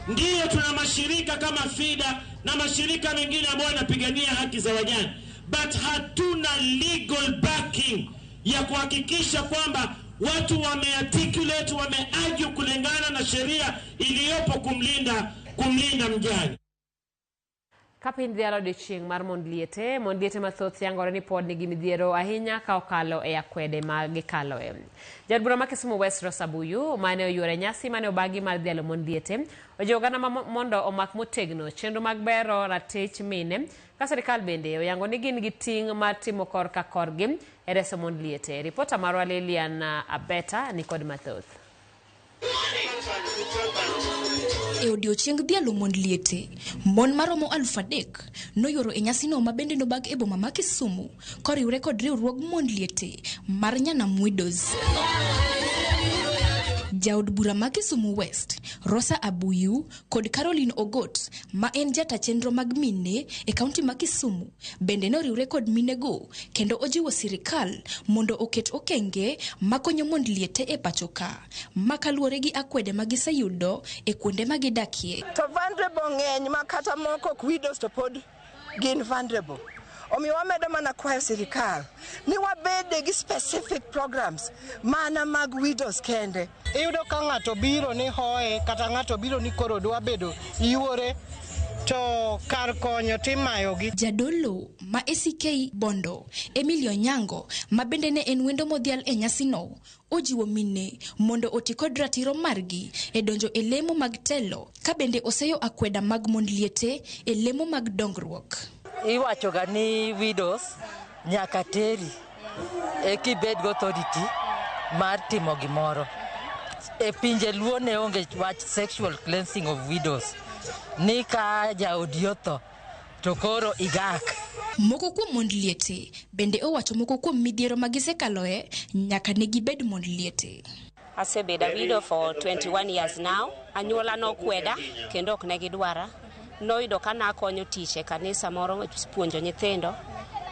Ndiyo tuna mashirika kama FIDA na mashirika mengine ambayo yanapigania haki za wajane, but hatuna legal backing ya kuhakikisha kwamba watu wamearticulate, wameargue kulingana na sheria iliyopo kumlinda mjane. Ka piny dhialo odiechieng' mar mond liete, mond liete mathoth yangore ni pod nigi midhiero ahinya ka okalo e akwede ma gikaloe. Jaod bura ma Kisumu West Rosa Abuyu mane oyuoro e nyasi mane obagi mar dhialo mond liete ojiwo oganda mondo omak motegno chenro mag bero ratich mine ka sirikal bende oyango ni gin gi ting' mar timo korka korgi e reso mond liete. Ripota marwa Lilian Abeta ni kod mathoth. E odiochieng dhialo mond liete, mon maromo 3,000 noyuoro e nyasino ma bende nobag e boma ma Kisumu koriwre kod riwruog mond liete mar Nyanam Widows. Jaod bura ma Kisumu West, Rosa Abuyu kod Caroline Ogot ma en jata chenro mag mine e kaunti ma Kisumu bende noriwre kod minego kendo ojiwo sirikal mondo oket okenge makonyo mond liete e pacho ka ma kaluwore gi akwede ma giseyudo e kuonde ma gidakie. To vulnerable ng'eny ma kata moko ok widows to pod gin vulnerable. Omiyo wamedo mana kwayo sirikal ni wabede gi specific programs mana mag widows kende. Iyudo ka ng'ato biro ni hoye kata ng'ato biro ni koro dwa bedo yuore to kar konyo timayogi. Jadolo ma ACK Bondo, Emilio Nyango, ma bende ne en wendo modhial e nyasino, ojiwo mine mondo oti kod ratiro margi e donjo e lemo mag telo ka bende oseyo akweda mag mond liete e lemo mag dongruok. Iwachoga ni widows nyaka teri eka ibed gi authority mar timo gimoro. E pinje Luo ne onge wach sexual cleansing of widows. Ni ka jaodi otho to koro igak. Moko kuom mond liete bende owacho moko kuom midhiero ma gisekaloe nyaka ne gibed mond liete. Asebedo a widow for 21 years now. Anyuola nokweda kendo ok ne gidwara. Noyudo ka nakonyo tich e kanisa moro puonjo nyithindo.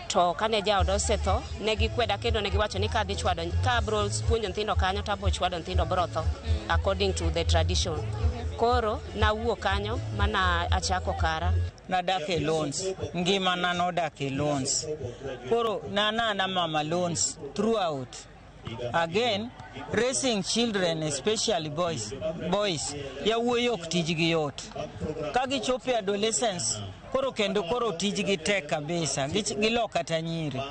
To kane jaoda osetho, ne gikweda kendo ne giwacho ni kadhi chwado ka abro puonjo nyithindo kanyo to abro chwado nyithindo bro tho according to the tradition. Koro nawuok kanyo mana achako kara. Nadak e loans, ngimana nodak e loans. Koro nanana mama loans throughout. Again, raising children, especially boys, yawuoyi ok tijgi yot. Ka gichopo e adolescence, koro kendo koro tijgi tek kabisa, gilo kata nyiri.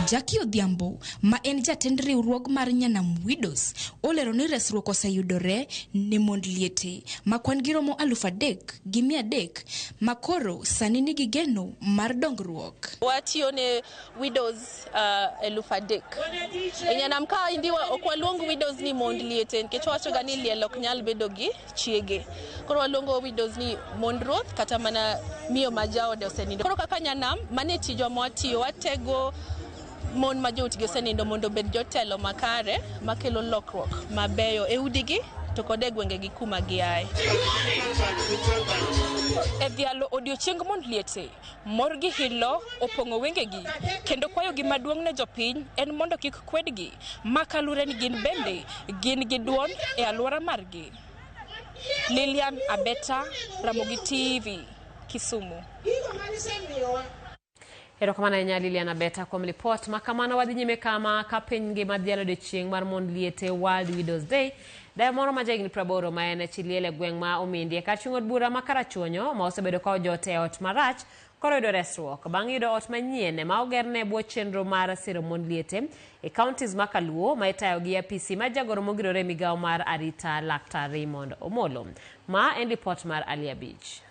Jackie Odhiambo ma en jatend riwruog mar Nyanam Widows olero ni resruok oseyudore ne mond liete ma kwan gi romo 3,300 ma koro sani nigi geno mar dongruok. Watiyo ne widows 3,000. E Nyanam ka indi ok waluong widows ni mond liete nikech wawachoga ni liel ok nyal bedo gi chiege. Koro waluongo widows ni mond ruoth kata mana miyo ma jaode osenindo. Koro kaka Nyanam, mano e tijwa mwatiyo, watego mon ma joutgi osenindo mondo obed jotelo makare makelo lokruok mabeyo e udigi to kod e gwengegi kuma giaye. E dhialo odiochieng mond liete, mor gi hilo opong'o wengegi kendo kwayogi maduong' ne jopiny en mondo kik kwedgi ma kaluwore ni gin bende gin gi duol e alwora margi. Lilian Abeta, Ramogi TV, Kisumu. Erokamano ahinya Lilian Abeta kuom lipot ma kamano. Wadhi nyime kama ka piny ngima dhialo odiochieng' mar mond liete World Widows Day. Dayo moro ma jahigni 80 ma en chi liel e gweng' ma Omindi e kar chung' od bura ma Karachuonyo ma osebedo ka ojot e ot marach koro yudo resruok bang' yudo ot manyien ma ogerne e bwo chenro mar siro mond liete e counties ma Kaluo ma itayo gi apisi mar jagoro mogirore e migawo mar arita Laktar Raymond Omolo. Ma en lipot mar Ali Abich.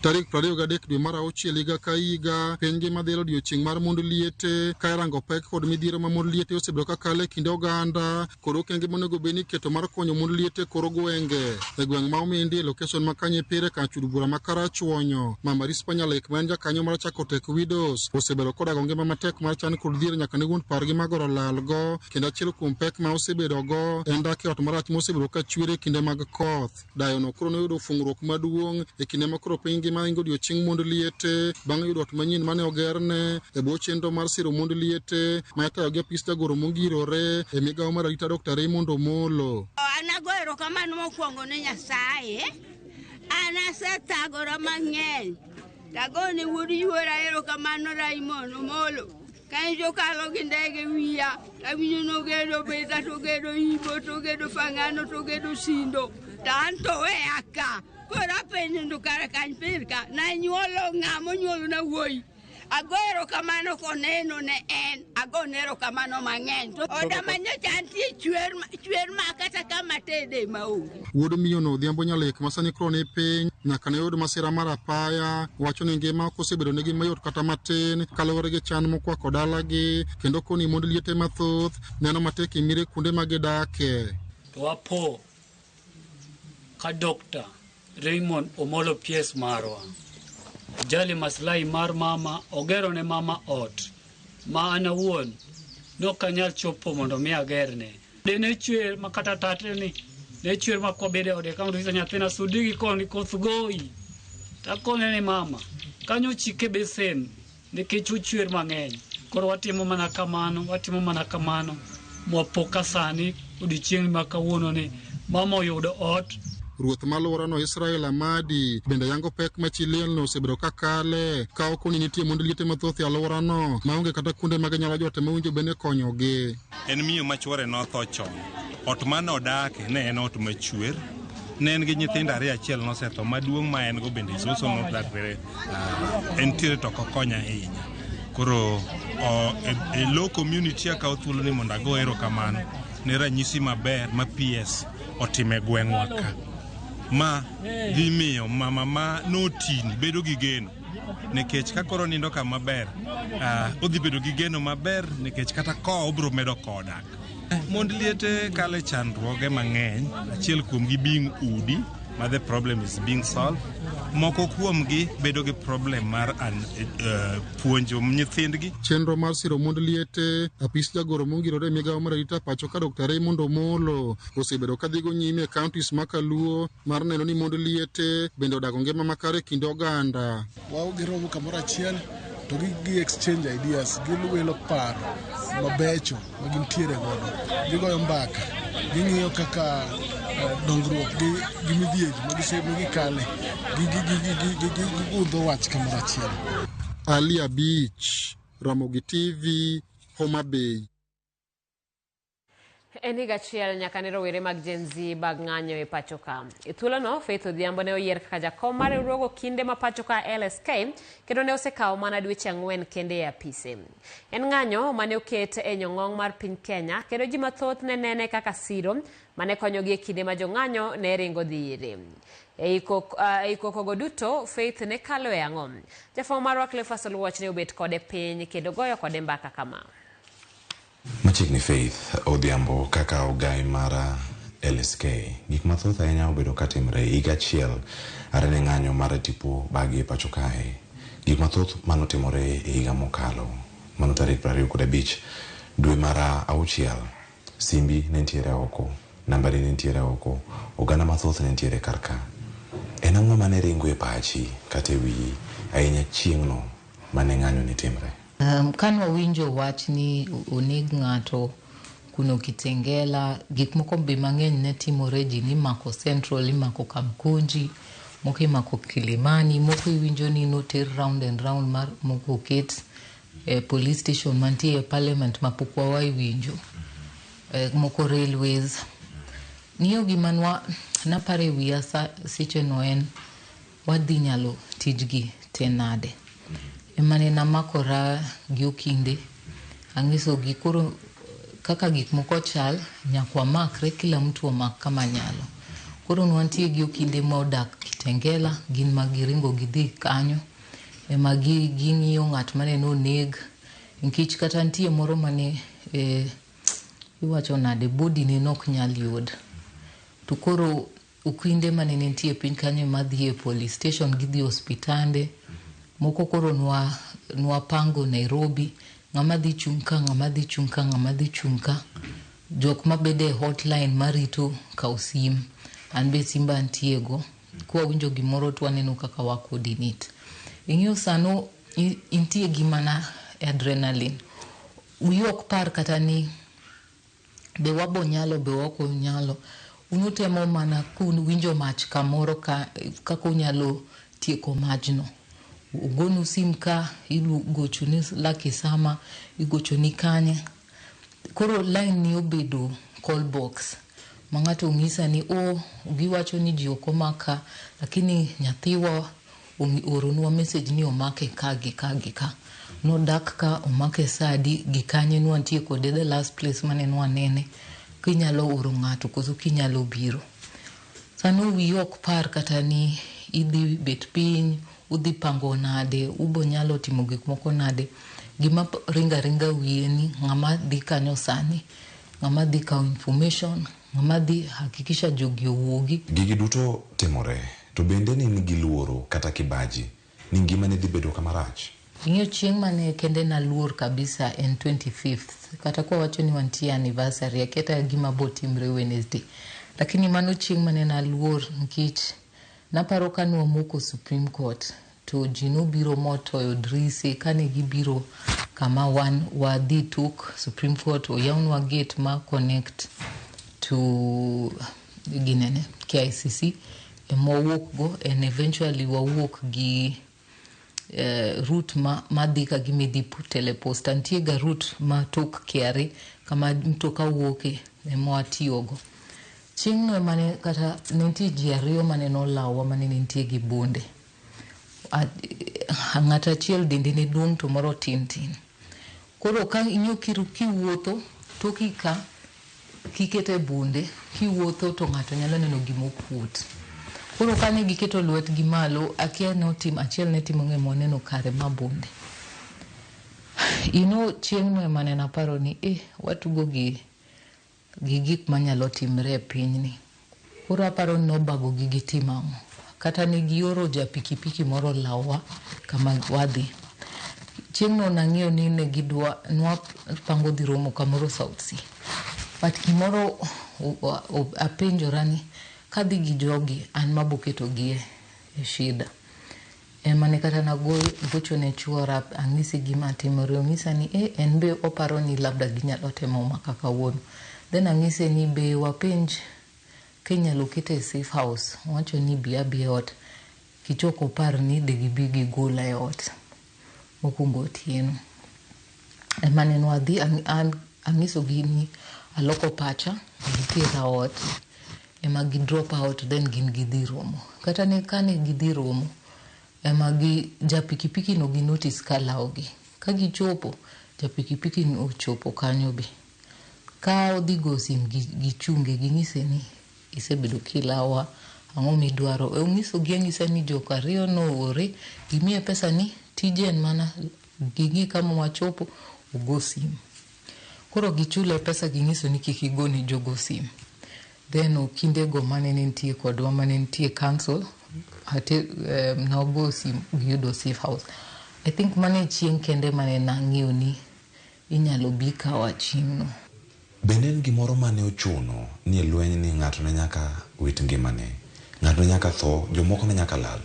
Tarik 23 dwe mar auchiel higa ka higa, piny ngima dhialo odiochieng' mar mond liete ka irango pek kod midhiero ma mond liete osebedo ka kale e kind oganda kod okenge monego bed ni iketo mar konyo mond liete e kor gwenge. E gweng' ma Omindi e location ma Kanyepire kar chud bura ma Karachuonyo, Mama Rispa Nyalek ma en jakanyo mar Chako Tek Widows osebedo kodago ngima matek mar chan kod dhier nyaka ne wuon pargi magoro lalgo, kendo achiel kuom pek ma osebedogo en dak e ot marach mosebedo ka chwer e kinde mag koth. Dayono koro noyudo fung'ruok maduong' e kinde ma koro piny ngima ingo odiochieng' mond liete bang' yudo ot manyien mane ogerne e bwo chenro mar siro mond liete ma itayo gi apis jagoro mongirore e migawo mar arita Dr. Raymond Omolo. An ago erokamano mokwongo ne Nyasaye. An asethagora mang'eny. Tagone wuod yuora erokamano Raymond Omolo. Ka jokalo gi ndege wiya, tawinjo nogedo Beta, togedo Ibo, togedo Fangano, togedo Sindo. To an to weya ka. Koro apenjo to kara kany pir ka. Nanyuolo ng'a monyuolona wuoyi. Ago erokamano koneno ne en. Agone erokamano mang'eny. To oda manyocha antie chwer, chwer ma kata kama tede maonge. Wuod miyono Odhiambo Nyalek ma sani koro ni piny nyaka ne yud masira mar apaya wacho ni ngima ok osebedo negi mayot kata matin kaluwore gi chan mokwako dalagi kendo koni mond liete mathoth neno matek e mire kuonde ma gidake. To wapo Ka Dr. Raymond Omolo PS marwa jali maslahi mar mama ogero ne mama ot ma an awuon nok anyal chopo mondo mi agerne. De ne chwer ma kata tate ni ne chwer ma kwabede ode ka mondo nyathina sudi gi koni koth goyi. Takone ni mama kanyo chike besen nikech ochwer mang'eny. Koro watimo mana kamano, watimo mana kamano mwapoka sani odiochieng' ma kawuono ni mama oyudo ot. Ruoth maluorano Israel Amadi bende yango pek ma chi lielno osebedo ka kale ka okoni nitie mond liete mathoth e alworano maonge kata kuonde ma ginyalo jote mowinjo bende konyogi. En miyo ma chwore notho chon. Ot mane odake ne en ot machwer. Ne en gi nyithindo ariyo, achiel nosetho, maduong' ma en go bende is also not that very entiere to ok okony ahinya. Koro e low community akawo thuolo ni mondo ago erokamano ne ranyisi maber ma PS otimo e gweng'wa ka. Ma dhi miyo mama ma notini bedo gi geno nikech ka koro nindo kama ber, odhi bedo gi geno maber nikech kata kowo obiro medo kowo dak. Mond liete kalo e chandruoge mang'eny, achiel kuomgi being udi ma the problem is being solved. Moko kuomgi bedo gi problem mar puonjo nyithindgi. Chenro mar siro mond liete, apis jagoro mongirore e migawo mar arita pacho ka Dr. Raymond Omolo osebedo kadhigo nyime e counties ma Kaluo mar neno ni mond liete bende odago ngima makare e kind oganda. Wao giromo kamoro achiel to gi exchange ideas, giwilo paro mabecho ma gintiere godo, gigoyo mbaka, ging'iyo kaka dongruok gi midhiero ma gikale, gigundho wach kamoro achiel. Ali Abich, Ramogi TV, Homa Bay. En higa achiel nyaka ne rowere mag Gen Z bag ng'anyo e pacho ka. E thuolono, Faith Odhiambo ne oyier kaka jakom mar riwruog okinde ma pacho ka LSK kendo ne osekawo mana dweche 4 kende e apise. En ng'anyo mane oket e nyong'ong mar piny Kenya kendo ji mathoth ne nene kaka siro mane konyogi e kinde ma jong'anyo ne ringo dhi ire. E ikokogo duto, Faith ne kalo e ang'o? Jafwambo marwa Cleophas Oluoch ne obet kode piny kendo goyo kode mbaka kama. Machiegni Faith Odhiambo kaka ogai mar LSK. Gik mathoth ahinya obedo katimre higa achiel are ne ng'anyo mar tipo bagi e pacho kae. Gik mathoth manotimore e higa mokalo mano tarik 25 dwe mar 6 simbi ne nitiere oko, nambari ne nitiere oko, oganda mathoth ne nitiere kar ka. En ang'o mane ringo e pachi kata e wiyi ahinya chieng'no mane ng'anyo ne timre? Kane wawinjo wach ni oneg ng'ato kuno Kitengela, gik moko be mang'eny ne timore, ji nimako Central, imako Kamkunji, moko imako Kilimani, moko iwinjo ni noter round and round mar moko oket e police station mantie e parliament ma pok wawai winjo, moko railways. Ng'iyo gima naparo e wiya seche no en wadhi nyalo tijgi te nade. Emane namakora gi okinde, ang'isogi koro kaka gik moko chal, nyaka wamakre, kila mtu omak kama nyalo. Koro nwantie gi okinde ma odak Kitengela, gin ma giringo gidhi kanyo, ema ging'iyo ng'at mane noneg, nikech kata nitie moro mane iwacho nade, body ne nok nyal yud. To koro okinde mane nitie piny kanyo ema dhi e police station, gidhi e osiptande, moko koro nwapango Nairobi, ng'ama dhi chung' ka, ng'ama dhi chung' ka, ng'ama dhi chung' ka. Jok mabede e hotline marito kawo sim, an be simba antie go. Kwawinjo gimoro to waneno kaka wa coordinate. Ing'eyo sano intie gi mana adrenaline. Wiyi ok par kata ni be wabo nyalo be ok onyalo. Unutemo mana kuwinjo mach kamoro kaka unyalo tieko majno. Ogonu sim ka, igochoni Lucky Sama, igochoni kanye. Koro line ni obedo call box. Ma ng'ato ng'isa ni oh, giwacho ni ji ok omak ka, lakini nyathiwa ooronwa message ni omake ka gi ka gi ka. Nodak ka omake sa adi gi kanye nwantie kode the last place mane nwanene. Kinyalo oro ng'ato koso kinyalo biro. Sano wiyi ok par kata ni idhi bet piny, udhi pango nade, ubo nyalo timo gik moko nade. Gima ringa ringa wiye ni ng'ama dhi kanyo sani, ng'ama dhi kawo information, Ng'ama dhi hakikisha jogi owuogi. Gigi duto timore, to bende ne in gi luoro kata kibaji ni ngimani dhi bedo kama rach? Ing'eyo chieng' mane kende naluor kabisa en 25th. Kata kwa wacho ni wantie anniversary, akia kata gima bo timre Wednesday. Lakini mano chieng' mane naluor nikech naparo ka nwamoko Supreme Court to ji nobiro motoyo drise kane gibiro kama wan wadhi tok Supreme Court oyawnwa gate ma connect to ginene KICC ema wawuok go and eventually wawuok gi route madhi ka gima idhi Teleposta. Nitie ga route ma tok KRA kama mtoka wuoke ema watiyogo. Chieng'no emane kata ne nitie ji ariyo mane nolawowa mane nitie gi bunde. Ng'ato achiel dende ne duong' to moro tin tin. Koro ka ing'iyo kiwuotho toki ka kikete bunde kiwuotho to ng'ato nyalo neno gima okuot. Koro kane giketo lwetgi malo akia notim achiel ne timo ng'e moneno kare ma bunde. You know chieng'no ema ne naparo ni watugo gi gik manyalo timre e pinyni. Koro aparo ni nobago gi gitimo ang'o. Kata ne gioro ja pikipiki moro lawowa kama wadhi. Chieng'no nang'eyo ni ne gidwa nwapango dhi romo kamoro South C. But gimoro apenjora ni kadhi gi jogi an maboketogi e shida. Ema ne kata nagocho ne chuora ang'ise gima timore onyisa ni en be oparo ni labda ginyalo temo maka kawuono. Then ang'ise ni be wapenj kinyalo kete e safe house. Owacho ni bi abi e ot. Kichoko par ni de gibi gigola e ot mokwongo otieno. Ema ne wadhi ang'isogi ni aloko pacha gitera ot ema gi drop out then gin gidhi romo. Kata ne kane gidhi romo ema gi ja pikipiki no gi notice ka lawogi. Ka gichopo ja pikipiki no ochopo kanyo be. Ka odhi go sim gichunge ging'ise ni isebedo kilawa ang'o midwaro. Ong'isogi ang'isa ni jok ariyo noore gimiye pesa ni tije en mana ging'i kama wachopo ogo sim. Koro gichule pesa ging'iso ni kik igo ne jogo sim. Then okindego mane nitie kodwa mane nitie council nogo sim giyudo safe house. I think mano e chieng' kende mane nang'eyo ni inyalo bi kawa chieng'no. Bende en gimoro mane ochuno ni e lweny ni ng'ato ne nyaka wit ngimane, ng'ato ne nyaka tho, jomoko ne nyaka lal?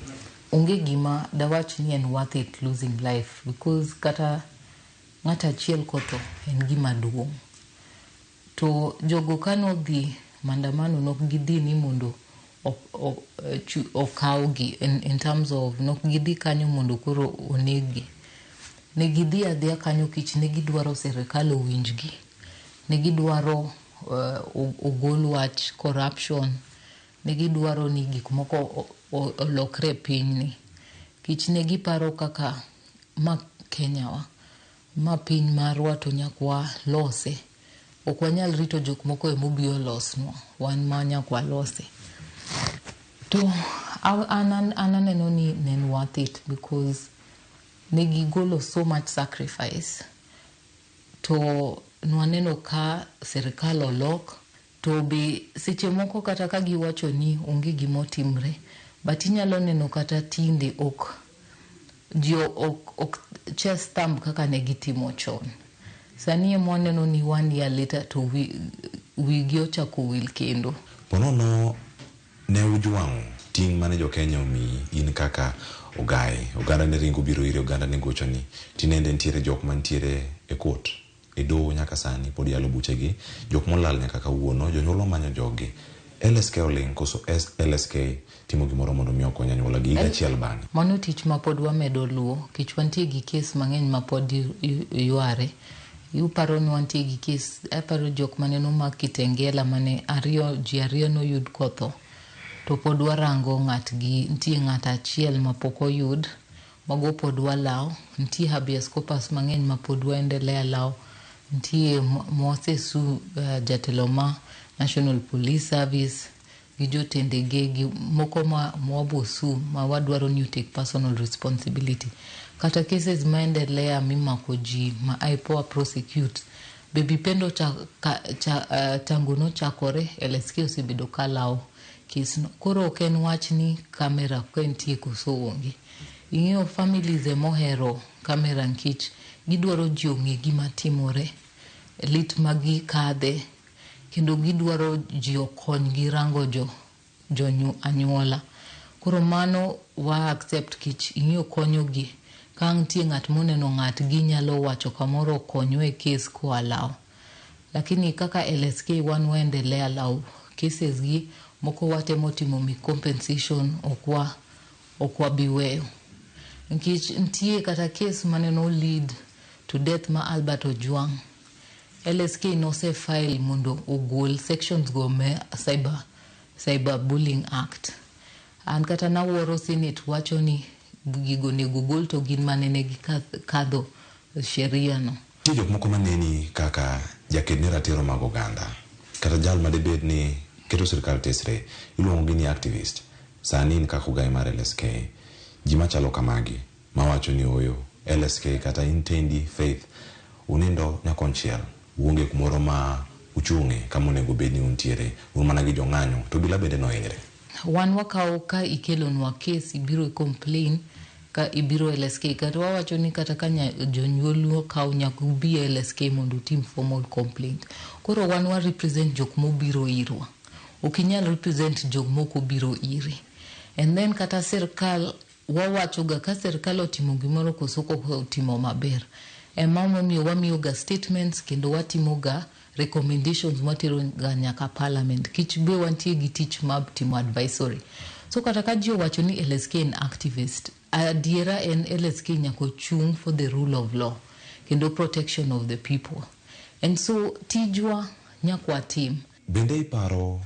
Onge gima dawach ni en worth it losing life because kata ng'ato achiel kotho en gima duong'. To jogo kanodhi maandamano nok gidhi ni mondo okawgi in terms of nok gidhi kanyo mondo koro oneggi. Ne gidhi adhiya kanyo kich ne gidwaro sirikal owinjgi. Ne gidwaro ogol wach corruption. Ne gidwaro ni gik moko olokre e pinyni. Kich ne giparo kaka ma Kenya wa, ma piny marwa to nyaka walose. Ok wanyal rito jok moko emobi olosnwa, wan ma nyaka walose. To an aneno ni ne en worth it because ne gigolo so much sacrifice. To nwaneno ka sirikal olok to be seche moko kata ka giwacho ni onge gimotimre but inyalo neno kata tinde ok ji ok chase thumb kaka ne gitimo chon. Sani ema waneno ni one year later to wigi ochako wil kendo. Ponono ne ujwang'o ting' mane jo-Kenya omiyi in kaka ogaye. Oganda ne ringo biro iri, oganda ne gochoni. Tinende nitiere jok mantiere e court, e doho nyaka sani pod yalo buchegi, jok molal nyaka kawuono, jonyuol manyo joggi. LSK oling' koso LSK timo gimoro mondo mi okony anyuola gi higa achiel bang'e? Mano tich ma pod wamedo luwo, kech wantie gi kes mang'eny ma pod yware. Uparo ni wantie gi kes, aparo jok mane nomak Kitengela mane ariyo, ji ariyo noyud kotho. To pod warango ng'atgi, nitie ng'at achiel ma pok oyud, mago pod walawo. Nitie habeas corpus mang'eny ma pod waendelea lawo. Nitie mwasesu jatelo ma National Police Service gi jotendege gi moko ma mwabosu ma wadwaro ni take personal responsibility. Kata cases maendelea mimako ji ma IPOA prosecute Baby Pendo cha, ka, cha, tangu nochakore LSK osebedo ka lawo case no. Koro ok en wach ni kamera ka nitie koso onge. Ing'eyo families emohero kamera nikech gidwaro ji ong'e gima timore, lit ma gikadhe, kendo gidwaro ji okonygi rango jo anyuola. Koro mano wa accept kich ing'eyo konyogi. Ka nitie ng'at moneno ng'atgi nyalo wacho kamoro okonywa e case koa law. Lakini kaka LSK wan waendelea law cases gi moko watemo timo mi compensation ok wabi weyo. Nikech nitie kata case mane no lead to death ma Albert Ojwang. LSK nose file mondo ogol sections go me cyber bullying act. An kata nawuoro Senate wacho ni gigo onego gol to gin mane gikadho sheria no. Nitie jok moko maneni kaka jaked ne ratiro mag oganda kata jal madibed ni keto sirkal tesre iluongo gi ni activist. Sani in kaka ogai mar LSK, ji machalo kamagi mawacho ni oyo LSK kata in tendi Faith unindo nyakonchiel uonge kumoro ma uchung'e kama onego bed ni untiere, un mana gi jong'anyo to obila bende nohinyre. Wan wakawo ka ikelonwa case ibiro i complain ka ibiro LSK kata wawacho ni kata ka jonyuolu okaw nyaka ubi e LSK mondo utim formal complaint. Koro wan wa represent jok mobiro irwa. Ok inyal represent jok mok obiro iri. And then kata sirkal wawacho ga ka sirkal otimo gimoro koso ok otimo maber. Ema momiyo wamiyo ga statements kendo watimo ga recommendations mwatero ga nyaka parliament. Kich be wantie gi tich mar timo advisory. So kata ka ji owacho ni LSK en activist, adiera en LSK nyaka ochung' for the rule of law kendo protection of the people. And so tijwa nyaka watim. Bende iparo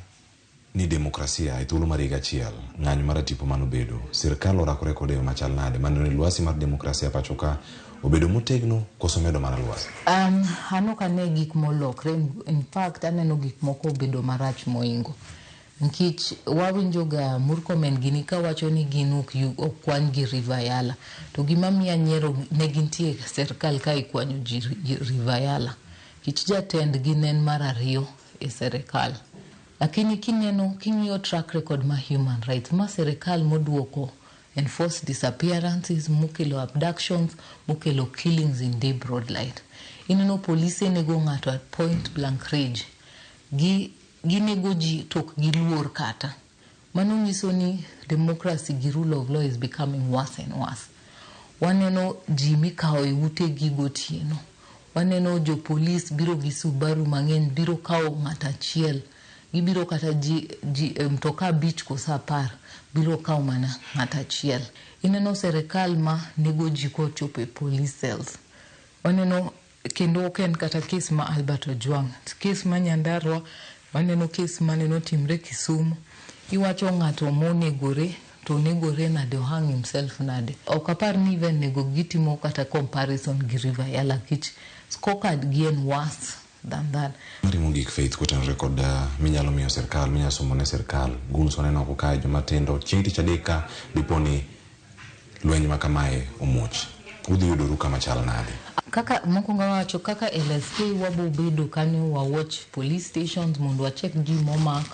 ni demokrasia e thuolo mar higa achiel ng'anyo mar tipo manobedo sirkal orakore kode e yo machal nade maneno ni lwasi mar demokrasia pacho ka obedo motegno koso medo mana lwasi? An ok ane gik molokre. In fact, aneno gik moko obedo marach moingo. Nikech wawinjo ga Murkomen gini kawacho ni gin ok kwany gi River Yala. To gima miya nyiero ne gintie e sirkal ka ikwanyo ji River Yala. Nikech jatendgi ne en mar ariyo e sirkal. Lakini kineno king'iyo track record ma human rights ma sirkal moduoko enforced disappearances, mokelo abductions, mokelo killings in day broad light. Ineno polise nego ng'ato at point blank range. Ginego ji to ok giluor kata. Mano nyiso ni democracy gi rule of law is becoming worse and worse. Waneno ji mikawo e utegi gotieno. Waneno jopolis biro gi Subaru mang'eny biro kawo ng'ato achiel. Gibiro kata ji mtoka 5 koso 10 biro kawo mana ng'ato achiel. Ineno sirikal ma nego ji kochopo e police cells. Waneno kendo ok en kata case ma Albert Ojwang. Case ma Nyandarua, waneno case mane notimre Kisumu. Iwacho ng'ato monegore to onegore nade, ohang himself nade. Ok apar ni even nego gitimo kata comparison gi River Yala nikech scorecard gi en worse than that. Mari mogik Faith kotenore kod minyalo miyo sirkal, minyalo somo ne sirkal. Guns waneno oko kae joma tindo chieng' tich adek ka dipo ni lweny ma kamae omuoch. Udhi yudoru kama chal nade? Kaka mokwongo awacho kaka LSK wabo bedo kanyo wa watch police stations mondo wacheck ji momak,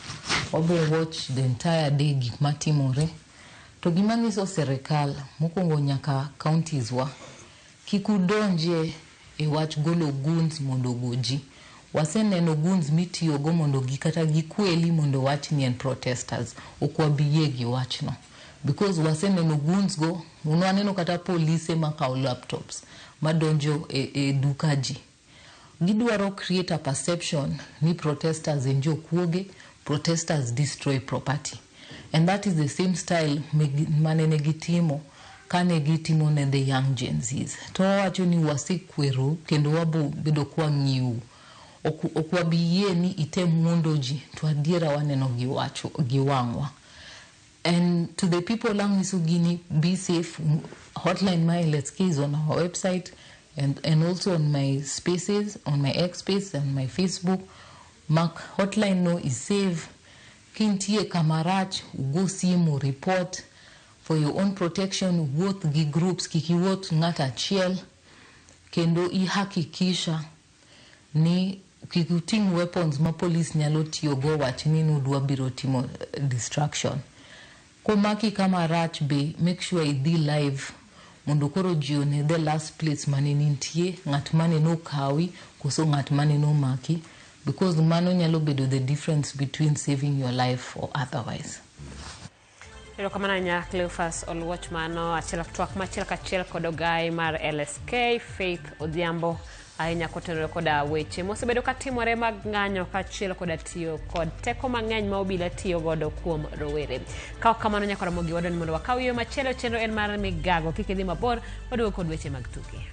wabo watch the entire day gik matimore. To gima nyiso sirikal mokwongo nyaka counties wa kik udonje e wach golo goons mondo ogo ji. Waseneno goons mitiyogo mondo gi kata gikweli mondo wach ni en protesters. Ok wabi yie gi wachno. Because waseneno goons go, waneno kata polise makawo laptops madonjo e duka ji. Gidwaro create a perception ni protesters en jokuoge, protesters destroy property. And that is the same style mane gitimo kane gitimo ne the young Gen Zs. To wawacho ni wasekwerou kendo wabo bedo kwa ng'iyou. Ok wabi yie ni item wuondo ji to adiera waneno gi wacho gi wang'wa. And to the people anyiso gini be safe. Hotline my LSK is on our website and also on my spaces, on my X space and my Facebook. Mak hotline no is safe. Kintie kamarach, ugo simu report for your own protection. Wuoth gi groups, kik iwuoth ng'at achiel kendo ihakikisha Ni kik uting' weapons ma police nyalo tiyogo wach ni nudwa biro timo distraction. Komaki kama rach be make sure idhi live mondo koro ji one the last place mane nintie, ng'at mane nokawi koso ng'at mane nomaki, because mano nyalo bedo the difference between saving your life or otherwise. Erokamano ahinya Cleophas Oluoch mano achiel twak machiel kachiel kod ogai mar LSK Faith Odhiambo ahinya kotenore koda weche mosebedo katimore mag ng'anyo kaachiel koda tiyo kod teko mang'eny ma obila tiyo godo kuom rowere. Ka ok kamano nyaka Ramogi wadwa ni mondo wakaw yo machielo chenro en mar migago kik idhi mabor waduogo kod weche mag tuke.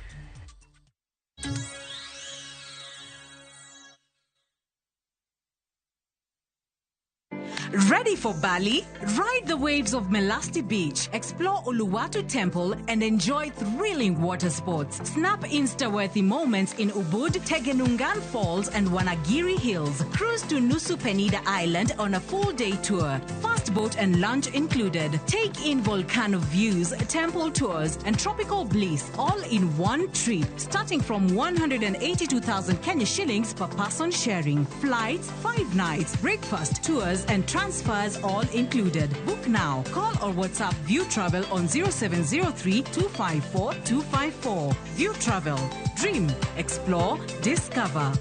Ready for Bali? Ride the waves of Melasti Beach, explore Uluwatu Temple, and enjoy thrilling water sports. Snap Insta-worthy moments in Ubud, Tegenungan Falls, and Wanagiri Hills. Cruise to Nusa Penida Island on a full-day tour. Fast boat and lunch included. Take in volcano views, temple tours, and tropical bliss all in one trip, starting from 182,000 Kenya shillings per person sharing. Flights, 5 nights, breakfast, tours, and transfers all included. Book now. Call or WhatsApp View Travel on 0703 254 254. View Travel. Dream, explore, discover.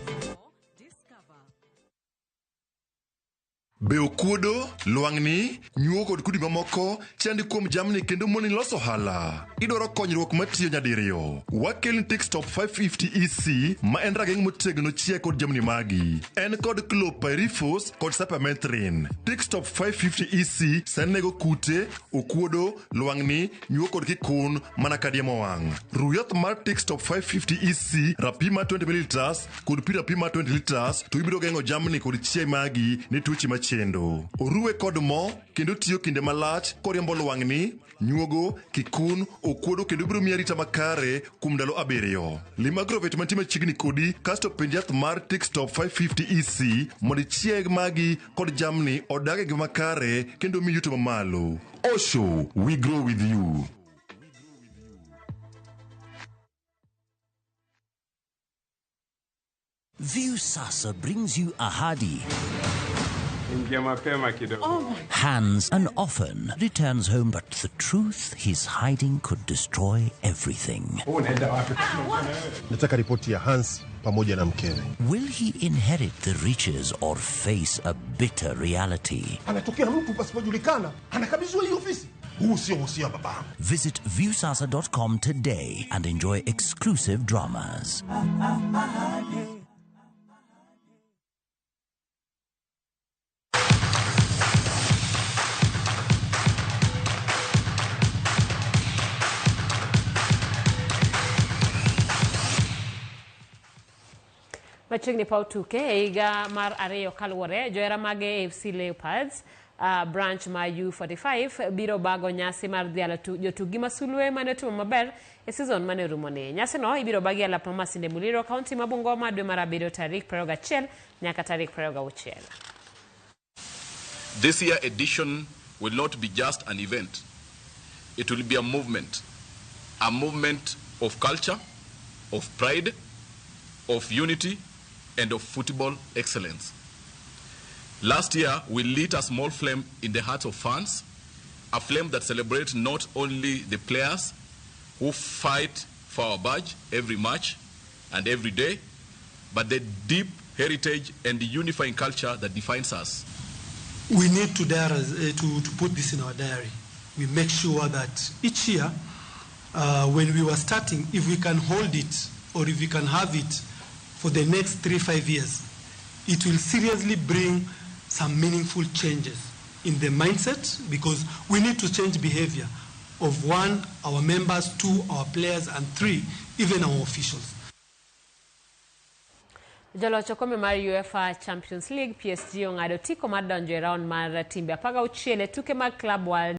Be okuodo, lwang'ni, nyuo kod kudi mamoko chandi kuom jamni kendo moni loso ohala. Idwaro konyruok matiyo nyadiriyo. Wakelni Tickstop 550 EC ma en rageng' motegno chiaye kod jamni magi. En kod chlorpyrifos kod cypermethrin. Tickstop 550 EC sani nego kute, okuodo, lwang'ni, nyuo kod kikun mana ka diemo wang'. Ru yath mar Tickstop 550 EC rapim mar 20 ml kod pi rapim mar 20 liters to ibiro geng'o jamni kod chiaye magi ne tuoche machendo. Oruwe kod mo kendo tiyo kinde malach koriembo lwang'ni, nyuogo, kikun, okuodo kendo biro miyi arita makare kuom ndalo 7. Lim agrovet mantie machiegni kodi kasto penj yath mar Tickstop 550 EC mondo ichieg magi kod jamni odag e ngima makare kendo miyi yuto mamalo. Osho, we grow with you. Viusasa brings you Ahadi. Ingia mapema kidogo. Hans and often returns home, but the truth he's hiding could destroy everything. Unaenda wapi? Nataka ripoti ya Hans pamoja na mkewe. Will he inherit the riches or face a bitter reality? Anatokea mtu pasipojulikana, anakabidhiwa hii ofisi. Huu sio wosia wa babangu. Visit viewsasa.com today and enjoy exclusive dramas. Machiegni paw tuke e higa mar 2 kaluwore johera mag AFC Leopards branch ma U45 biro bago nyasi mar dhialo jotugi masulwe mane otimo maber e season mane orumoni. Nyasino ibiro bagi e lap ma Masinde Muliro, kaunti ma Bungoma dwe mar 7 tarik 21 nyaka tarik 26. This year edition will not be just an event. It will be a movement of culture, of pride, of unity, and of football excellence. Last year, we lit a small flame in the hearts of fans, a flame that celebrates not only the players who fight for our badge every match and every day, but the deep heritage and the unifying culture that defines us. We need to, to put this in our diary. We make sure that each year, when we were starting, if we can hold it or if we can have it for the next 3-5 years, it will seriously bring some meaningful changes in the mindset, because we need to change behavior of 1, our members, 2, our players, and 3, even our officials. Joloch okombe mar UEFA Champions League PSG ong'ado otiko mar donjo e round mar timbe 16 e tuke mag Club World